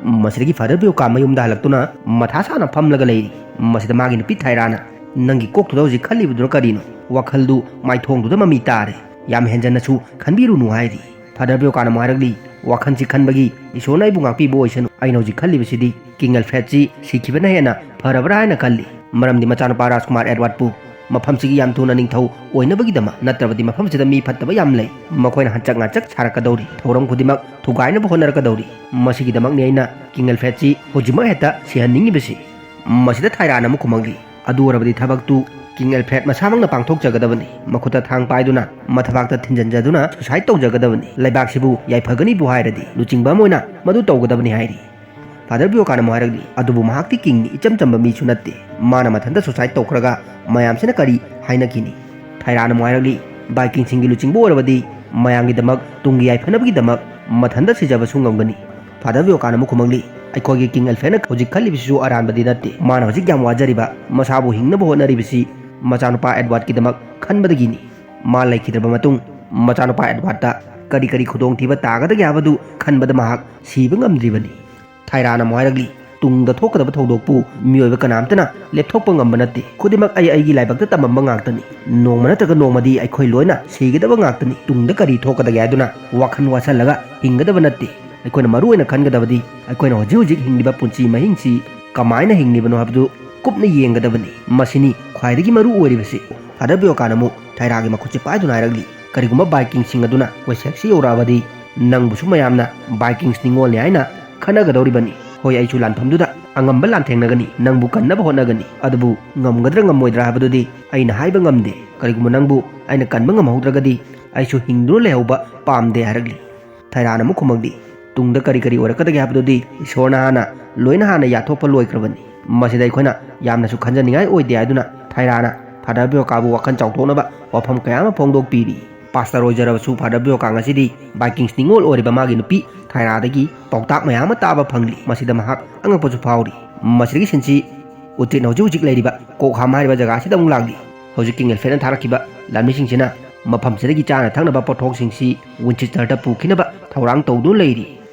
ꯃꯁꯤꯗꯒꯤ ꯐꯥꯗꯔ ꯕꯤꯌꯣꯀꯥ ꯃꯌꯨꯝꯗ ꯍꯜꯂꯛꯇꯨꯅ ꯃꯊꯥ ꯁꯥꯅ ꯐꯝꯂꯒ ꯂꯩꯔꯤ꯫ ꯃꯁꯤꯗ ꯃꯥꯒꯤ ꯅꯨꯄꯤ ꯊꯥꯏꯔꯥꯅ, "ꯅꯪꯒꯤ ꯀꯣꯛꯇꯨꯗ ꯍꯧꯖꯤꯛ ꯈꯜꯂꯤꯕꯗꯨꯅ ꯀꯔꯤꯅꯣ? ꯋꯥꯈꯜꯗꯨ ꯃꯥꯏꯊꯣꯡꯗꯨꯗ ꯃꯃꯤ ꯇꯥꯔꯦ꯫ ꯌꯥꯝ ꯍꯦꯟꯖꯟꯅꯁꯨ ꯈꯟꯕꯤꯔꯨꯅꯨ" ꯍꯥꯏꯔꯤ꯫ ꯐꯥꯗꯔ ꯕꯤꯌꯣꯀꯥꯅ ꯑꯃꯨꯛ ꯍꯥꯏꯔꯛꯂꯤ, "ꯋꯥꯈꯜꯁꯤ ꯈꯟꯕꯒꯤ ꯏꯁꯣꯔꯅ ꯑꯩꯕꯨ ꯉꯥꯛꯄꯤꯕ ꯑꯣꯏꯁꯅꯨ꯫ ꯑꯩꯅ ꯍꯧꯖꯤꯛ ꯈꯜꯂꯤꯕꯁꯤꯗꯤ ꯀꯤꯡ ꯑꯜꯐ꯭ꯔꯦꯗꯁꯤ ꯁꯤꯈꯤꯕꯅ ꯍꯦꯟꯅ ꯐꯔꯕ꯭ꯔꯥ ꯍꯥꯏꯅ ꯈꯜꯂꯤ꯫ ꯃꯔꯝꯗꯤ ꯃꯆꯥꯅꯨꯄꯥ ꯔꯥꯖꯀꯨꯃꯥꯔ ꯑꯦꯗꯋꯥꯔꯗꯄꯨ ꯃꯐꯝꯁꯤꯒꯤ ꯌꯥꯝ ꯊꯨꯅ ꯅꯤꯡꯊꯧ ꯑꯣꯏꯅꯕꯒꯤꯗꯃꯛ, ꯅꯠꯇ꯭ꯔꯕꯗꯤ ꯃꯐꯝꯁꯤꯗ ꯃꯤ ꯐꯠꯇꯕ ꯌꯥꯝ ꯂꯩ꯫ ꯃꯈꯣꯏꯅ ꯍꯟꯆꯛ ꯉꯥꯆꯛ ꯁꯥꯔꯛꯀꯗꯧꯔꯤ, ꯊꯧꯔꯝ ꯈꯨꯗꯤꯡꯃꯛ ꯊꯨꯒꯥꯏꯅꯕ ꯍꯣꯠꯅꯔꯛꯀꯗꯧꯔꯤ꯫ ꯃꯁꯤꯒꯤꯗꯃꯛꯅꯤ ꯑꯩꯅ ꯀꯤꯡ ꯑꯜꯐ꯭ꯔꯦꯗꯁꯤ ꯍꯧꯖꯤꯛꯃꯛ ꯍꯦꯛꯇ ꯁꯤꯍꯟꯅꯤꯡꯉꯤꯕꯁꯤ꯫" ꯃꯁꯤꯗ ꯊꯥꯏꯔꯥꯟ ꯑꯃꯨꯛ ꯈꯨꯝꯃꯛꯂꯤ, "ꯑꯗꯨ ꯑꯣꯏꯔꯕꯗꯤ ꯊꯕꯛꯇꯨ ꯀꯤꯡ ꯑꯦꯜꯐ꯭ꯔꯦꯗ ꯃꯁꯥꯃꯛꯅ ꯄꯥꯡꯊꯣꯛꯆꯒꯗꯕꯅꯤ꯫ ꯃꯈꯨꯠꯇ ꯊꯥꯡ ꯄꯥꯏꯗꯨꯅ ꯃꯊꯕꯥꯛꯇ ꯊꯤꯟꯖꯤꯟꯖꯗꯨꯅ ꯁꯨꯁꯥꯏꯠ ꯇꯧꯖꯒꯗꯕꯅꯤ꯫ ꯂꯩꯕꯥꯛꯁꯤꯕꯨ ꯌꯥꯏꯐꯒꯅꯤꯕꯨ ꯍꯥꯏꯔꯗꯤ ꯂꯨꯆꯤꯡꯕ ꯑꯃ ꯑꯣꯏꯅ ꯃꯗꯨ ꯇꯧꯒꯗꯕꯅꯤ ꯍꯥꯏꯔꯤ꯫ ꯐꯥꯗꯔ ꯕꯤꯌꯣꯀꯥꯟ ꯑꯃꯨꯛ ꯍꯥꯏꯔꯛꯂꯤ, "ꯑꯗꯨꯕꯨ ꯃꯍꯥꯛꯇꯤ ꯀꯤꯡꯅꯤ, ꯏꯆꯝ ꯆꯝꯕ ꯃꯤꯁꯨ ꯅꯠꯇꯦ꯫ ꯃꯥꯅ ꯃꯊꯟꯇ ꯁꯨꯁꯥꯏꯠ ꯇꯧꯈ꯭ꯔꯒ ꯃꯌꯥꯝꯁꯤꯅ ꯀꯔꯤ ꯍꯥꯏꯅꯈꯤꯅꯤ?" ꯊꯥꯏꯔꯥꯟ ꯑꯃꯨꯛ ꯍꯥꯏꯔꯛꯂꯤ, "ꯚꯥꯏꯀꯤꯡꯁꯤꯡꯒꯤ ꯂꯨꯆꯤꯡꯕ ꯑꯣꯏꯔꯕꯗꯤ ꯃꯌꯥꯝꯒꯤꯗꯃꯛ, ꯇꯨꯡꯒꯤ ꯌꯥꯏꯐꯅꯕꯒꯤꯗꯃꯛ ꯃꯊꯟꯇ ꯁꯤꯖꯕꯁꯨ ꯉꯝꯒꯅꯤ꯫" ꯐꯥꯗꯔ ꯕꯤꯌꯣꯀꯥꯟ ꯑꯃꯨꯛ ꯈꯨꯝꯃꯛꯂꯤ, "ꯑꯩꯈꯣꯏꯒꯤ ꯀꯤꯡ ꯑꯦꯜꯐ꯭ꯔꯦꯗꯅ ꯍꯧꯖꯤꯛ ꯈꯜꯂꯤꯕꯁꯤꯁꯨ ꯑꯔꯥꯟꯕꯗꯤ ꯅꯠꯇꯦ꯫ ꯃꯥꯅ ꯍꯧꯖꯤꯛ ꯌꯥꯝ ꯋꯥꯖꯔꯤꯕ, ꯃꯁꯥꯕꯨ ꯍꯤꯡꯅꯕ ꯍꯣꯠꯅꯔꯤꯕꯁꯤ ꯃꯆꯥꯅꯨꯄꯥ ꯑꯦꯗꯋꯥꯔꯗꯀꯤꯗꯃꯛ ꯈꯟꯕꯗꯒꯤꯅꯤ꯫ ꯃꯥ ꯂꯩꯈꯤꯗ꯭ꯔꯕ ꯃꯇꯨꯡ ꯃꯆꯥꯅꯨꯄꯥ ꯑꯦꯗꯋꯥꯔꯗꯇ ꯀꯔꯤ ꯀꯔꯤ ꯈꯨꯗꯣꯡꯊꯤꯕ ꯇꯥꯒꯗꯒꯦ ꯍꯥꯏꯕꯗꯨ ꯈꯟꯕꯗ ꯃꯍꯥꯛ ꯁꯤꯕ ꯉꯝꯗ꯭ꯔꯤꯕꯅꯤ꯫" ꯊꯥꯏꯔꯥꯟ ꯑꯃꯨꯛ ꯍꯥꯏꯔꯛꯂꯤ, "ꯇꯨꯡꯗ ꯊꯣꯛꯀꯗꯕ ꯊꯧꯗꯣꯛꯄꯨ ꯃꯤꯑꯣꯏꯕ ꯀꯅꯥꯝꯇꯅ ꯂꯦꯞꯊꯣꯛꯄ ꯉꯝꯕ ꯅꯠꯇꯦ꯫ ꯈꯨꯗꯤꯡꯃꯛ ꯑꯩ ꯑꯩꯒꯤ ꯂꯥꯏꯕꯛꯇ ꯇꯝꯃꯝꯕ ꯉꯥꯛꯇꯅꯤ꯫ ꯅꯣꯡꯃ ꯅꯠꯇ꯭ꯔꯒ ꯅꯣꯡꯃꯗꯤ ꯑꯩꯈꯣꯏ ꯂꯣꯏꯅ ꯁꯤꯒꯗꯕ ꯉꯥꯛꯇꯅꯤ꯫ ꯇꯨꯡꯗ ꯀꯔꯤ ꯊꯣꯛꯀꯗꯒꯦ ꯍꯥꯏꯗꯨꯅ ꯋꯥꯈꯜ ꯋꯥꯁꯜꯂꯒ ꯍꯤꯡꯒꯗꯕ ꯅꯠꯇꯦ꯫ ꯑꯩꯈꯣꯏꯅ ꯃꯔꯨ ꯑꯣꯏꯅ ꯈꯟꯒꯗꯕꯗꯤ ꯑꯩꯈꯣꯏꯅ ꯍꯧꯖꯤꯛ ꯍꯧꯖꯤꯛ ꯍꯤꯡꯂꯤꯕ ꯄꯨꯟꯁꯤ ꯃꯍꯤꯡꯁꯤ ꯀꯃꯥꯏꯅ ꯍꯤꯡꯂꯤꯕꯅꯣ ꯍꯥꯏꯕꯗꯨ ꯀꯨꯞꯅ ꯌꯦꯡꯒꯗꯕꯅꯤ꯫ ꯃꯁꯤꯅꯤ ꯈ꯭ꯋꯥꯏꯗꯒꯤ ꯃꯔꯨ ꯑꯣꯏꯔꯤꯕꯁꯤ꯫" ꯐꯥꯗꯔ ꯕꯤꯌꯣꯀꯥꯟ ꯑꯃꯨꯛ ꯊꯥꯏꯔꯥꯒꯤ ꯃꯈꯨꯠꯁꯦ ꯄꯥꯏꯗꯨꯅ ꯍꯥꯏꯔꯛꯂꯤ, "ꯀꯔꯤꯒꯨꯝꯕ ꯚꯥꯏꯀꯤꯡꯁꯤꯡ ꯑꯗꯨꯅ ꯋꯦꯁꯦꯛꯁꯤ ꯌꯧꯔꯛꯑꯕꯗꯤ ꯅꯪꯕꯨꯁꯨ ꯃꯌꯥꯝꯅ ꯚꯥꯏꯀꯤꯡꯁ ꯅꯤꯉꯣꯜꯅꯤ ꯍꯥꯏꯅ ꯈꯟꯅꯒꯗꯧꯔꯤꯕꯅꯤ꯫ ꯍꯣꯏ, ꯑꯩꯁꯨ ꯂꯥꯟꯐꯝꯗꯨꯗ ꯑꯉꯝꯕ ꯂꯥꯟꯊꯦꯡꯅꯒꯅꯤ, ꯅꯪꯕꯨ ꯀꯟꯅꯕ ꯍꯣꯠꯅꯒꯅꯤ꯫ ꯑꯗꯨꯕꯨ ꯉꯝꯒꯗ꯭ꯔꯥ ꯉꯝꯃꯣꯏꯗ꯭ꯔꯥ ꯍꯥꯏꯕꯗꯨꯗꯤ ꯑꯩꯅ ꯍꯥꯏꯕ ꯉꯝꯗꯦ꯫ ꯀꯔꯤꯒꯨꯝꯕ ꯅꯪꯕꯨ ꯑꯩꯅ ꯀꯟꯕ ꯉꯝꯍꯧꯗ꯭ꯔꯒꯗꯤ ꯑꯩꯁꯨ ꯍꯤꯡꯗꯨꯅ ꯂꯩꯍꯧꯕ ꯄꯥꯝꯗꯦ" ꯍꯥꯏꯔꯛꯂꯤ꯫ ꯊꯥꯏꯔꯥꯟ ꯑꯃꯨꯛ ꯈꯨꯝꯃꯛꯂꯤ, "ꯇꯨꯡꯗ ꯀꯔꯤ ꯀꯔꯤ ꯑꯣꯏꯔꯛꯀꯗꯒꯦ ꯍꯥꯏꯕꯗꯨꯗꯤ ꯏꯁꯣꯔꯅ ꯍꯥꯟꯅ ꯂꯣꯏꯅ ꯍꯥꯟꯅ ꯌꯥꯊꯣꯛꯄ ꯂꯣꯏꯈ꯭ꯔꯕꯅꯤ꯫ ꯃꯁꯤꯗ ꯑꯩꯈꯣꯏꯅ ꯌꯥꯝꯅꯁꯨ ꯈꯟꯖꯅꯤꯡꯉꯥꯏ ꯑꯣꯏꯗꯦ" ꯍꯥꯏꯗꯨꯅ ꯊꯥꯏꯔꯥꯅ ꯐꯥꯗꯔ ꯕꯤꯌꯣꯀꯥꯕꯨ ꯋꯥꯈꯜ ꯆꯥꯎꯊꯣꯛꯅꯕ ꯋꯥꯐꯝ ꯀꯌꯥ ꯑꯃ ꯐꯣꯡꯗꯣꯛꯄꯤꯔꯤ꯫ ꯄꯥꯁꯇꯔ ꯑꯣꯏꯖꯔꯕꯁꯨ ꯐꯥꯗꯔ ꯕꯤꯌꯣꯀꯥ ꯉꯁꯤꯗꯤ ꯚꯥꯏꯀꯤꯡꯁ ꯅꯤꯉꯣꯜ ꯑꯣꯏꯔꯤꯕ ꯃꯥꯒꯤ ꯅꯨꯄꯤ ꯊꯥꯏꯔꯥꯗꯒꯤ ꯄꯥꯎꯇꯥꯛ ꯃꯌꯥꯝ ꯑꯃ ꯇꯥꯕ ꯐꯪꯂꯤ꯫ ꯃꯁꯤꯗ ꯃꯍꯥꯛ ꯑꯉꯛꯄꯁꯨ ꯐꯥꯎꯔꯤ꯫ ꯃꯁꯤꯗꯒꯤ ꯁꯤꯟꯁꯤ ꯎꯇ꯭ꯔꯤꯠꯅ ꯍꯧꯖꯤꯛ ꯍꯧꯖꯤꯛ ꯂꯩꯔꯤꯕ ꯀꯣꯛꯍꯥꯝ ꯍꯥꯏꯔꯤꯕ ꯖꯒꯥꯁꯤꯗ ꯑꯃꯨꯛ ꯂꯥꯛꯂꯤ꯫ ꯍꯧꯖꯤꯛ ꯀꯤꯡ ꯑꯦꯜꯐ꯭ꯔꯦꯗꯅ ꯊꯥꯔꯛꯈꯤꯕ ꯂꯥꯟꯃꯤꯁꯤꯡꯁꯤꯅ ꯃꯐꯝꯁꯤꯗꯒꯤ ꯆꯥꯅ ꯊꯛꯅꯕ ꯄꯣꯠꯊꯣꯛꯁꯤꯡꯁꯤ ꯋꯤꯟꯆꯦꯁꯇꯔꯗ ꯄꯨꯈꯤꯅꯕ ꯊꯧꯔꯥꯡ ꯇꯧꯗꯨꯅ ꯂꯩꯔꯤ꯫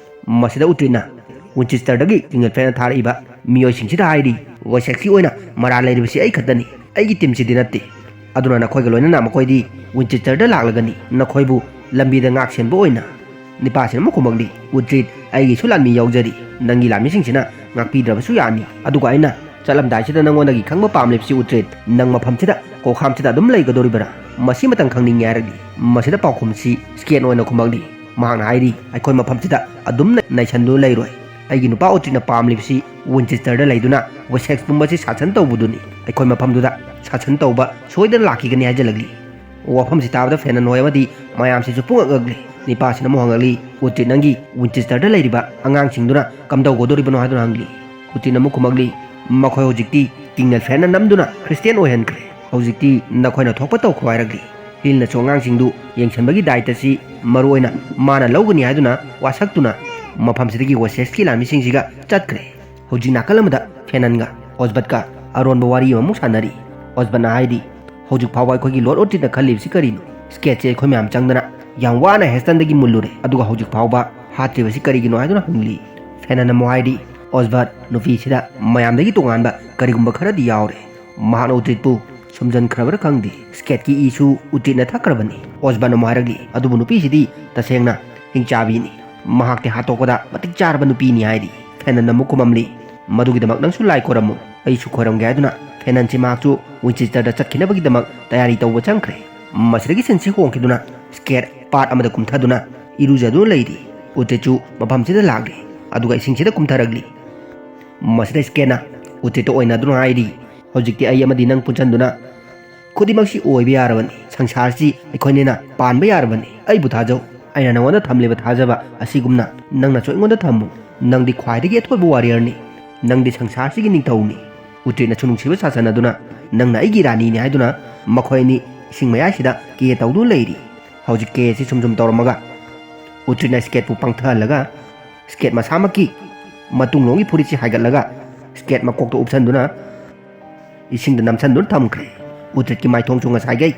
ꯃꯁꯤꯗ ꯎꯇ꯭ꯔꯤꯠꯅ ꯋꯤꯟꯆꯦꯁꯇꯔꯗꯒꯤ ꯀꯤꯡ ꯑꯦꯜꯐ꯭ꯔꯦꯗꯅ ꯊꯥꯔꯛꯏꯕ ꯃꯤꯑꯣꯏꯁꯤꯡꯁꯤꯗ ꯍꯥꯏꯔꯤ, "ꯋꯦꯁꯦꯛꯁꯤ ꯑꯣꯏꯅ ꯃꯔꯥꯜ ꯂꯩꯔꯤꯕꯁꯤ ꯑꯩ ꯈꯛꯇꯅꯤ, ꯑꯩꯒꯤ ꯇꯤꯝꯁꯤꯗꯤ ꯅꯠꯇꯦ꯫ ꯑꯗꯨꯅ ꯅꯈꯣꯏꯒ ꯂꯣꯏꯅꯅ ꯃꯈꯣꯏꯗꯤ ꯋꯤꯟꯆꯦꯁꯇꯔꯗ ꯂꯥꯛꯂꯒꯅꯤ, ꯅꯈꯣꯏꯕꯨ ꯂꯝꯕꯤꯗ ꯉꯥꯛ ꯁꯦꯟꯕ ꯑꯣꯏꯅ꯫" ꯅꯤꯄꯥꯁꯤꯅ ꯑꯃꯨꯛ ꯈꯨꯝꯃꯛꯂꯤ, "ꯎꯇ꯭ꯔꯤꯠ, ꯑꯩꯒꯤꯁꯨ ꯂꯥꯟꯃꯤ ꯌꯥꯎꯖꯔꯤ꯫ ꯅꯪꯒꯤ ꯂꯥꯟꯃꯤꯁꯤꯡꯁꯤꯅ ꯉꯥꯛꯄꯤꯗ꯭ꯔꯕꯁꯨ ꯌꯥꯅꯤ꯫ ꯑꯗꯨꯒ ꯑꯩꯅ ꯆꯠꯂꯝꯗꯥꯏꯁꯤꯗ ꯅꯪꯉꯣꯟꯗꯒꯤ ꯈꯪꯕ ꯄꯥꯝꯂꯤꯕꯁꯤ ꯎꯇ꯭ꯔꯤꯠ, ꯅꯪ ꯃꯐꯝꯁꯤꯗ, ꯀꯣꯛꯍꯥꯝꯁꯤꯗ ꯑꯗꯨꯝ ꯂꯩꯒꯗꯧꯔꯤꯕꯔꯥ? ꯃꯁꯤꯃꯇꯪ ꯈꯪꯅꯤꯡꯉꯤ" ꯍꯥꯏꯔꯛꯂꯤ꯫ ꯃꯁꯤꯗ ꯄꯥꯎꯈꯨꯝꯁꯤ ꯁ꯭ꯀꯦꯟ ꯑꯣꯏꯅ ꯈꯨꯝꯃꯛꯂꯤ꯫ ꯃꯍꯥꯛꯅ ꯍꯥꯏꯔꯤ, "ꯑꯩꯈꯣꯏ ꯃꯐꯝꯁꯤꯗ ꯑꯗꯨꯝ ꯅꯩꯁꯟꯗꯨꯅ ꯂꯩꯔꯣꯏ꯫ ꯑꯩꯒꯤ ꯅꯨꯄꯥ ꯎꯇ꯭ꯔꯤꯠꯅ ꯄꯥꯝꯂꯤꯕꯁꯤ ꯋꯤꯟꯆꯦꯁꯇꯔꯗ ꯂꯩꯗꯨꯅ ꯋꯦꯁꯦꯛꯁ ꯄꯨꯝꯕꯁꯤ ꯁꯥꯁꯟ ꯇꯧꯕꯗꯨꯅꯤ꯫ ꯑꯩꯈꯣꯏ ꯃꯐꯝꯗꯨꯗ ꯁꯥꯁꯟ ꯇꯧꯕ ꯁꯣꯏꯗꯅ ꯂꯥꯛꯈꯤꯒꯅꯤ ꯍꯥꯏꯖꯜꯂꯛꯂꯤ꯫ ꯋꯥꯐꯝꯁꯤ ꯇꯥꯕꯗ ꯐꯦꯅꯟ ꯍꯣꯏ ꯑꯃꯗꯤ ꯃꯌꯥꯝꯁꯤꯁꯨ ꯄꯨꯡꯉꯛ ꯉꯛꯂꯤ꯫ ꯅꯤꯄꯥꯁꯤꯅ ꯑꯃꯨꯛ ꯍꯪꯉꯛꯂꯤ, "ꯎꯇ꯭ꯔꯤꯠ, ꯅꯪꯒꯤ ꯋꯤꯟꯆꯦꯁꯇꯔꯗ ꯂꯩꯔꯤꯕ ꯑꯉꯥꯡꯁꯤꯡꯗꯨꯅ ꯀꯝꯗꯧꯒꯗꯧꯔꯤꯕꯅꯣ?" ꯍꯥꯏꯗꯨꯅ ꯍꯪꯂꯤ꯫ ꯎꯇ꯭ꯔꯤꯠꯅ ꯑꯃꯨꯛ ꯈꯨꯝꯃꯛꯂꯤ, "ꯃꯈꯣꯏ ꯍꯧꯖꯤꯛꯇꯤ ꯀꯤꯡꯅꯦꯜ ꯐꯦꯟꯅ ꯅꯝꯗꯨꯅ ꯈ꯭ꯔꯤꯁꯇꯤꯌꯥꯟ ꯑꯣꯏꯍꯟꯈ꯭ꯔꯦ꯫ ꯍꯧꯖꯤꯛꯇꯤ ꯅꯈꯣꯏꯅ ꯊꯣꯛꯄ ꯇꯧꯈ꯭ꯔꯣ" ꯍꯥꯏꯔꯛꯂꯤ꯫ ꯍꯤꯜꯅꯁꯨ ꯑꯉꯥꯡꯁꯤꯡꯗꯨ ꯌꯦꯡꯁꯤꯟꯕꯒꯤ ꯗꯥꯏꯇꯁꯤ ꯃꯔꯨ ꯑꯣꯏꯅ ꯃꯥꯅ ꯂꯧꯒꯅꯤ ꯍꯥꯏꯗꯨꯅ ꯋꯥꯁꯛꯇꯨꯅ ꯃꯐꯝꯁꯤꯗꯒꯤ ꯋꯦꯁꯦꯛꯁꯀꯤ ꯂꯥꯟꯃꯤꯁꯤꯡꯁꯤꯒ ꯆꯠꯈ꯭ꯔꯦ꯫ ꯍꯧꯖꯤꯛ ꯅꯥꯀꯜ ꯑꯃꯗ ꯐꯦꯅꯟꯒ ꯑꯣꯁꯕꯠꯀ ꯑꯔꯣꯟꯕ ꯋꯥꯔꯤ ꯑꯃꯃꯨꯛ ꯁꯥꯟꯅꯔꯤ꯫ ꯑꯣꯁꯕꯠꯅ ꯍꯥꯏꯔꯤ, "ꯍꯧꯖꯤꯛ ꯐꯥꯎꯕ ꯑꯩꯈꯣꯏꯒꯤ ꯂꯣꯔꯗ ꯎꯇ꯭ꯔꯤꯠꯅ ꯈꯜꯂꯤꯕꯁꯤ ꯀꯔꯤꯅꯣ? ꯁ꯭ꯀꯦꯠꯁꯦ ꯑꯩꯈꯣꯏ ꯃꯌꯥꯝ ꯆꯪꯗꯅ ꯌꯥꯝ ꯋꯥꯅ ꯍꯦꯁꯇꯟꯗꯒꯤ ꯃꯨꯜꯂꯨꯔꯦ, ꯑꯗꯨꯒ ꯍꯧꯖꯤꯛ ꯐꯥꯎꯕ ꯍꯥꯠꯇ꯭ꯔꯤꯕꯁꯤ ꯀꯔꯤꯒꯤꯅꯣ?" ꯍꯥꯏꯗꯨꯅ ꯍꯪꯂꯤ꯫ ꯐꯦꯅꯟ ꯑꯃꯨꯛ ꯍꯥꯏꯔꯤ, "ꯑꯣꯁꯕꯠ, ꯅꯨꯄꯤꯁꯤꯗ ꯃꯌꯥꯝꯗꯒꯤ ꯇꯣꯉꯥꯟꯕ ꯀꯔꯤꯒꯨꯝꯕ ꯈꯔꯗꯤ ꯌꯥꯎꯔꯦ꯫ ꯃꯍꯥꯛꯅ ꯎꯇ꯭ꯔꯤꯠꯄꯨ ꯁꯨꯝꯖꯟꯈ꯭ꯔꯕ꯭ꯔꯥ ꯈꯪꯗꯦ꯫ ꯁ꯭ꯀꯦꯠꯀꯤ ꯏꯁꯨ ꯎꯇ꯭ꯔꯤꯠꯅ ꯊꯛꯈ꯭ꯔꯕꯅꯤ꯫" ꯑꯣꯁꯕꯠꯅ ꯑꯃꯨꯛ ꯍꯥꯏꯔꯛꯂꯤ, "ꯑꯗꯨꯕꯨ ꯅꯨꯄꯤꯁꯤꯗꯤ ꯇꯁꯦꯡꯅ ꯍꯤꯡꯆꯥꯕꯤꯅꯤ꯫ ꯃꯍꯥꯛꯇꯤ ꯍꯥꯠꯇꯣꯛꯄꯗ ꯃꯇꯤꯛ ꯆꯥꯔꯕ ꯅꯨꯄꯤꯅꯤ" ꯍꯥꯏꯔꯤ꯫ ꯐꯦꯅꯟ ꯑꯃꯨꯛ ꯈꯨꯝꯃꯝꯂꯤ, "ꯃꯗꯨꯒꯤꯗꯃꯛ ꯅꯪꯁꯨ ꯂꯥꯏ ꯈꯣꯏꯔꯝꯃꯨ, ꯑꯩꯁꯨ ꯈꯣꯏꯔꯝꯒꯦ" ꯍꯥꯏꯗꯨꯅ ꯐꯦꯅꯟꯁꯤ ꯃꯍꯥꯛꯁꯨ ꯋꯤꯟꯆꯦꯁꯇꯔꯗ ꯆꯠꯈꯤꯅꯕꯒꯤꯗꯃꯛ ꯇꯌꯥꯔꯤ ꯇꯧꯕ ꯆꯪꯈ꯭ꯔꯦ꯫ ꯃꯁꯤꯗꯒꯤ ꯁꯤꯟꯁꯤ ꯍꯣꯡꯈꯤꯗꯨꯅ ꯁ꯭ꯀꯦꯠ ꯄꯥꯠ ꯑꯃꯗ ꯀꯨꯝꯊꯗꯨꯅ ꯏꯔꯨꯖꯗꯨꯅ ꯂꯩꯔꯤ꯫ ꯎꯇ꯭ꯔꯤꯠꯁꯨ ꯃꯐꯝꯁꯤꯗ ꯂꯥꯛꯂꯤ, ꯑꯗꯨꯒ ꯏꯁꯤꯡꯁꯤꯗ ꯀꯨꯝꯊꯔꯛꯂꯤ꯫ ꯃꯁꯤꯗ ꯁ꯭ꯀꯦꯠꯅ ꯎꯇ꯭ꯔꯤꯠꯇ ꯑꯣꯏꯅꯗꯨꯅ ꯍꯥꯏꯔꯤ, "ꯍꯧꯖꯤꯛꯇꯤ ꯑꯩ ꯑꯃꯗꯤ ꯅꯪ ꯄꯨꯟꯁꯤꯟꯗꯨꯅ ꯈꯨꯗꯤꯡꯃꯛꯁꯤ ꯑꯣꯏꯕ ꯌꯥꯔꯕꯅꯤ꯫ ꯁꯪꯁꯥꯔꯁꯤ ꯑꯩꯈꯣꯏꯅꯤꯅ ꯄꯥꯟꯕ ꯌꯥꯔꯕꯅꯤ꯫ ꯑꯩꯕꯨ ꯊꯥꯖꯧ꯫ ꯑꯩꯅ ꯅꯉꯣꯟꯗ ꯊꯝꯂꯤꯕ ꯊꯥꯖꯕ ꯑꯁꯤꯒꯨꯝꯅ ꯅꯪꯅꯁꯨ ꯑꯩꯉꯣꯟꯗ ꯊꯝꯃꯨ꯫ ꯅꯪꯗꯤ ꯈ꯭ꯋꯥꯏꯗꯒꯤ ꯑꯊꯣꯏꯕ ꯋꯥꯔꯤꯌꯔꯅꯤ꯫ ꯅꯪꯗꯤ ꯁꯪꯁꯥꯔꯁꯤꯒꯤ ꯅꯤꯡꯊꯧꯅꯤ꯫" ꯎꯇ꯭ꯔꯤꯠꯅꯁꯨ ꯅꯨꯡꯁꯤꯕ ꯁꯥꯁꯟ ꯑꯗꯨꯅ, "ꯅꯪꯅ ꯑꯩꯒꯤ ꯔꯥꯅꯤꯅꯤ" ꯍꯥꯏꯗꯨꯅ ꯃꯈꯣꯏ ꯑꯅꯤ ꯏꯁꯤꯡ ꯃꯌꯥꯏꯁꯤꯗ ꯀꯦ ꯇꯧꯗꯨꯅ ꯂꯩꯔꯤ꯫ ꯍꯧꯖꯤꯛ ꯀꯦ ꯑꯁꯤ ꯁꯨꯝ ꯁꯨꯝ ꯇꯧꯔꯝꯃꯒ ꯎꯇ꯭ꯔꯤꯠꯅ ꯁ꯭ꯀꯦꯠꯄꯨ ꯄꯪꯊꯍꯜꯂꯒ ꯁ꯭ꯀꯦꯠ ꯃꯁꯥꯃꯛꯀꯤ ꯃꯇꯨꯡꯂꯣꯝꯒꯤ ꯐꯨꯔꯤꯠꯁꯤ ꯍꯥꯏꯒꯠꯂꯒ ꯁ꯭ꯀꯦꯠ ꯃꯀꯣꯛꯇ ꯎꯞꯁꯟꯗꯨꯅ ꯏꯁꯤꯡꯗ ꯅꯝꯁꯤꯟꯗꯨꯅ ꯊꯝꯈ꯭ꯔꯦ꯫ ꯎꯇ꯭ꯔꯤꯠꯀꯤ ꯃꯥꯏꯊꯣꯡꯁꯨ ꯉꯁꯥꯏꯈꯩ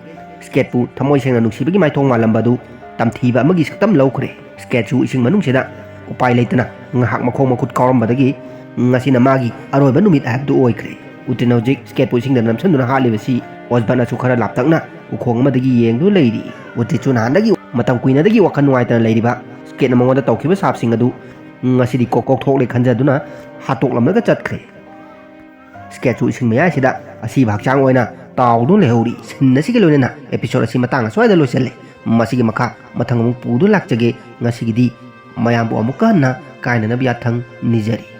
ꯁ꯭ꯀꯦꯠꯄꯨ ꯊꯃꯣꯏ ꯁꯦꯡꯅ ꯅꯨꯡꯁꯤꯕꯒꯤ ꯃꯥꯏꯊꯣꯡ ꯃꯥꯜꯂꯝꯕ ꯑꯗꯨ ꯇꯝꯊꯤꯕ ꯑꯃꯒꯤ ꯁꯛꯇꯝ ꯂꯧꯈ꯭ꯔꯦ꯫ ꯁ꯭ꯀꯦꯠꯁꯨ ꯏꯁꯤꯡ ꯃꯅꯨꯡꯁꯤꯗ ꯎꯄꯥꯏ ꯂꯩꯇꯅ ꯉꯥꯏꯍꯥꯛ ꯃꯈꯣꯡ ꯃꯈꯨꯠ ꯀꯥꯎꯔꯝꯕꯗꯒꯤ ꯉꯁꯤꯅ ꯃꯥꯒꯤ ꯑꯔꯣꯏꯕ ꯅꯨꯃꯤꯠ ꯍꯥꯏꯕꯗꯨ ꯑꯣꯏꯈ꯭ꯔꯦ꯫ ꯎꯇ꯭ꯔꯤꯠꯅ ꯍꯧꯖꯤꯛ ꯁ꯭ꯀꯦꯠꯄꯨ ꯏꯁꯤꯡꯗ ꯅꯝꯁꯤꯟꯗꯨꯅ ꯍꯥꯠꯂꯤꯕꯁꯤ ꯑꯣꯁꯕꯠꯅꯁꯨ ꯈꯔ ꯂꯥꯞꯇꯛꯅ ꯎꯈꯣꯡ ꯑꯃꯗꯒꯤ ꯌꯦꯡꯗꯨꯅ ꯂꯩꯔꯤ꯫ ꯎꯇ꯭ꯔꯤꯠꯁꯨ ꯅꯍꯥꯟꯗꯒꯤ ꯃꯇꯝ ꯀꯨꯏꯅꯗꯒꯤ ꯋꯥꯈꯜ ꯅꯨꯡꯉꯥꯏꯇꯅ ꯂꯩꯔꯤꯕ ꯁ꯭ꯀꯦꯠꯅ ꯃꯉꯣꯟꯗ ꯇꯧꯈꯤꯕ ꯁꯥꯞꯁꯤꯡ ꯑꯗꯨ ꯉꯁꯤꯗꯤ ꯀꯣꯛ ꯀꯣꯛ ꯊꯣꯛꯂꯦ ꯈꯟꯖꯗꯨꯅ ꯍꯥꯠꯇꯣꯛꯂꯝꯂꯒ ꯆꯠꯈ꯭ꯔꯦ꯫ ꯁ꯭ꯀꯦꯠꯁꯨ ꯏꯁꯤꯡ ꯃꯌꯥꯏꯁꯤꯗ ꯑꯁꯤꯕ ꯍꯛꯆꯥꯡ ꯑꯣꯏꯅ ꯇꯥꯎꯗꯨꯅ ꯂꯩꯍꯧꯔꯤ꯫ ꯁꯤꯟ ꯑꯁꯤꯒ ꯂꯣꯏꯅꯅ episode ꯑꯁꯤ ꯃꯇꯥꯡ ꯑꯁ꯭ꯋꯥꯏꯗ ꯂꯣꯏꯁꯤꯜꯂꯦ꯫ ꯃꯁꯤꯒꯤ ꯃꯈꯥ ꯃꯊꯪ ꯑꯃꯨꯛ ꯄꯨꯗꯨꯅ ꯂꯥꯛꯆꯒꯦ꯫ ꯉꯁꯤꯒꯤꯗꯤ ꯃꯌꯥꯝꯕꯨ ꯑꯃꯨꯛꯀ ꯍꯟꯅ ꯀꯥꯏꯅꯅꯕ ꯌꯥꯊꯪ ꯅꯤꯖꯔꯤ꯫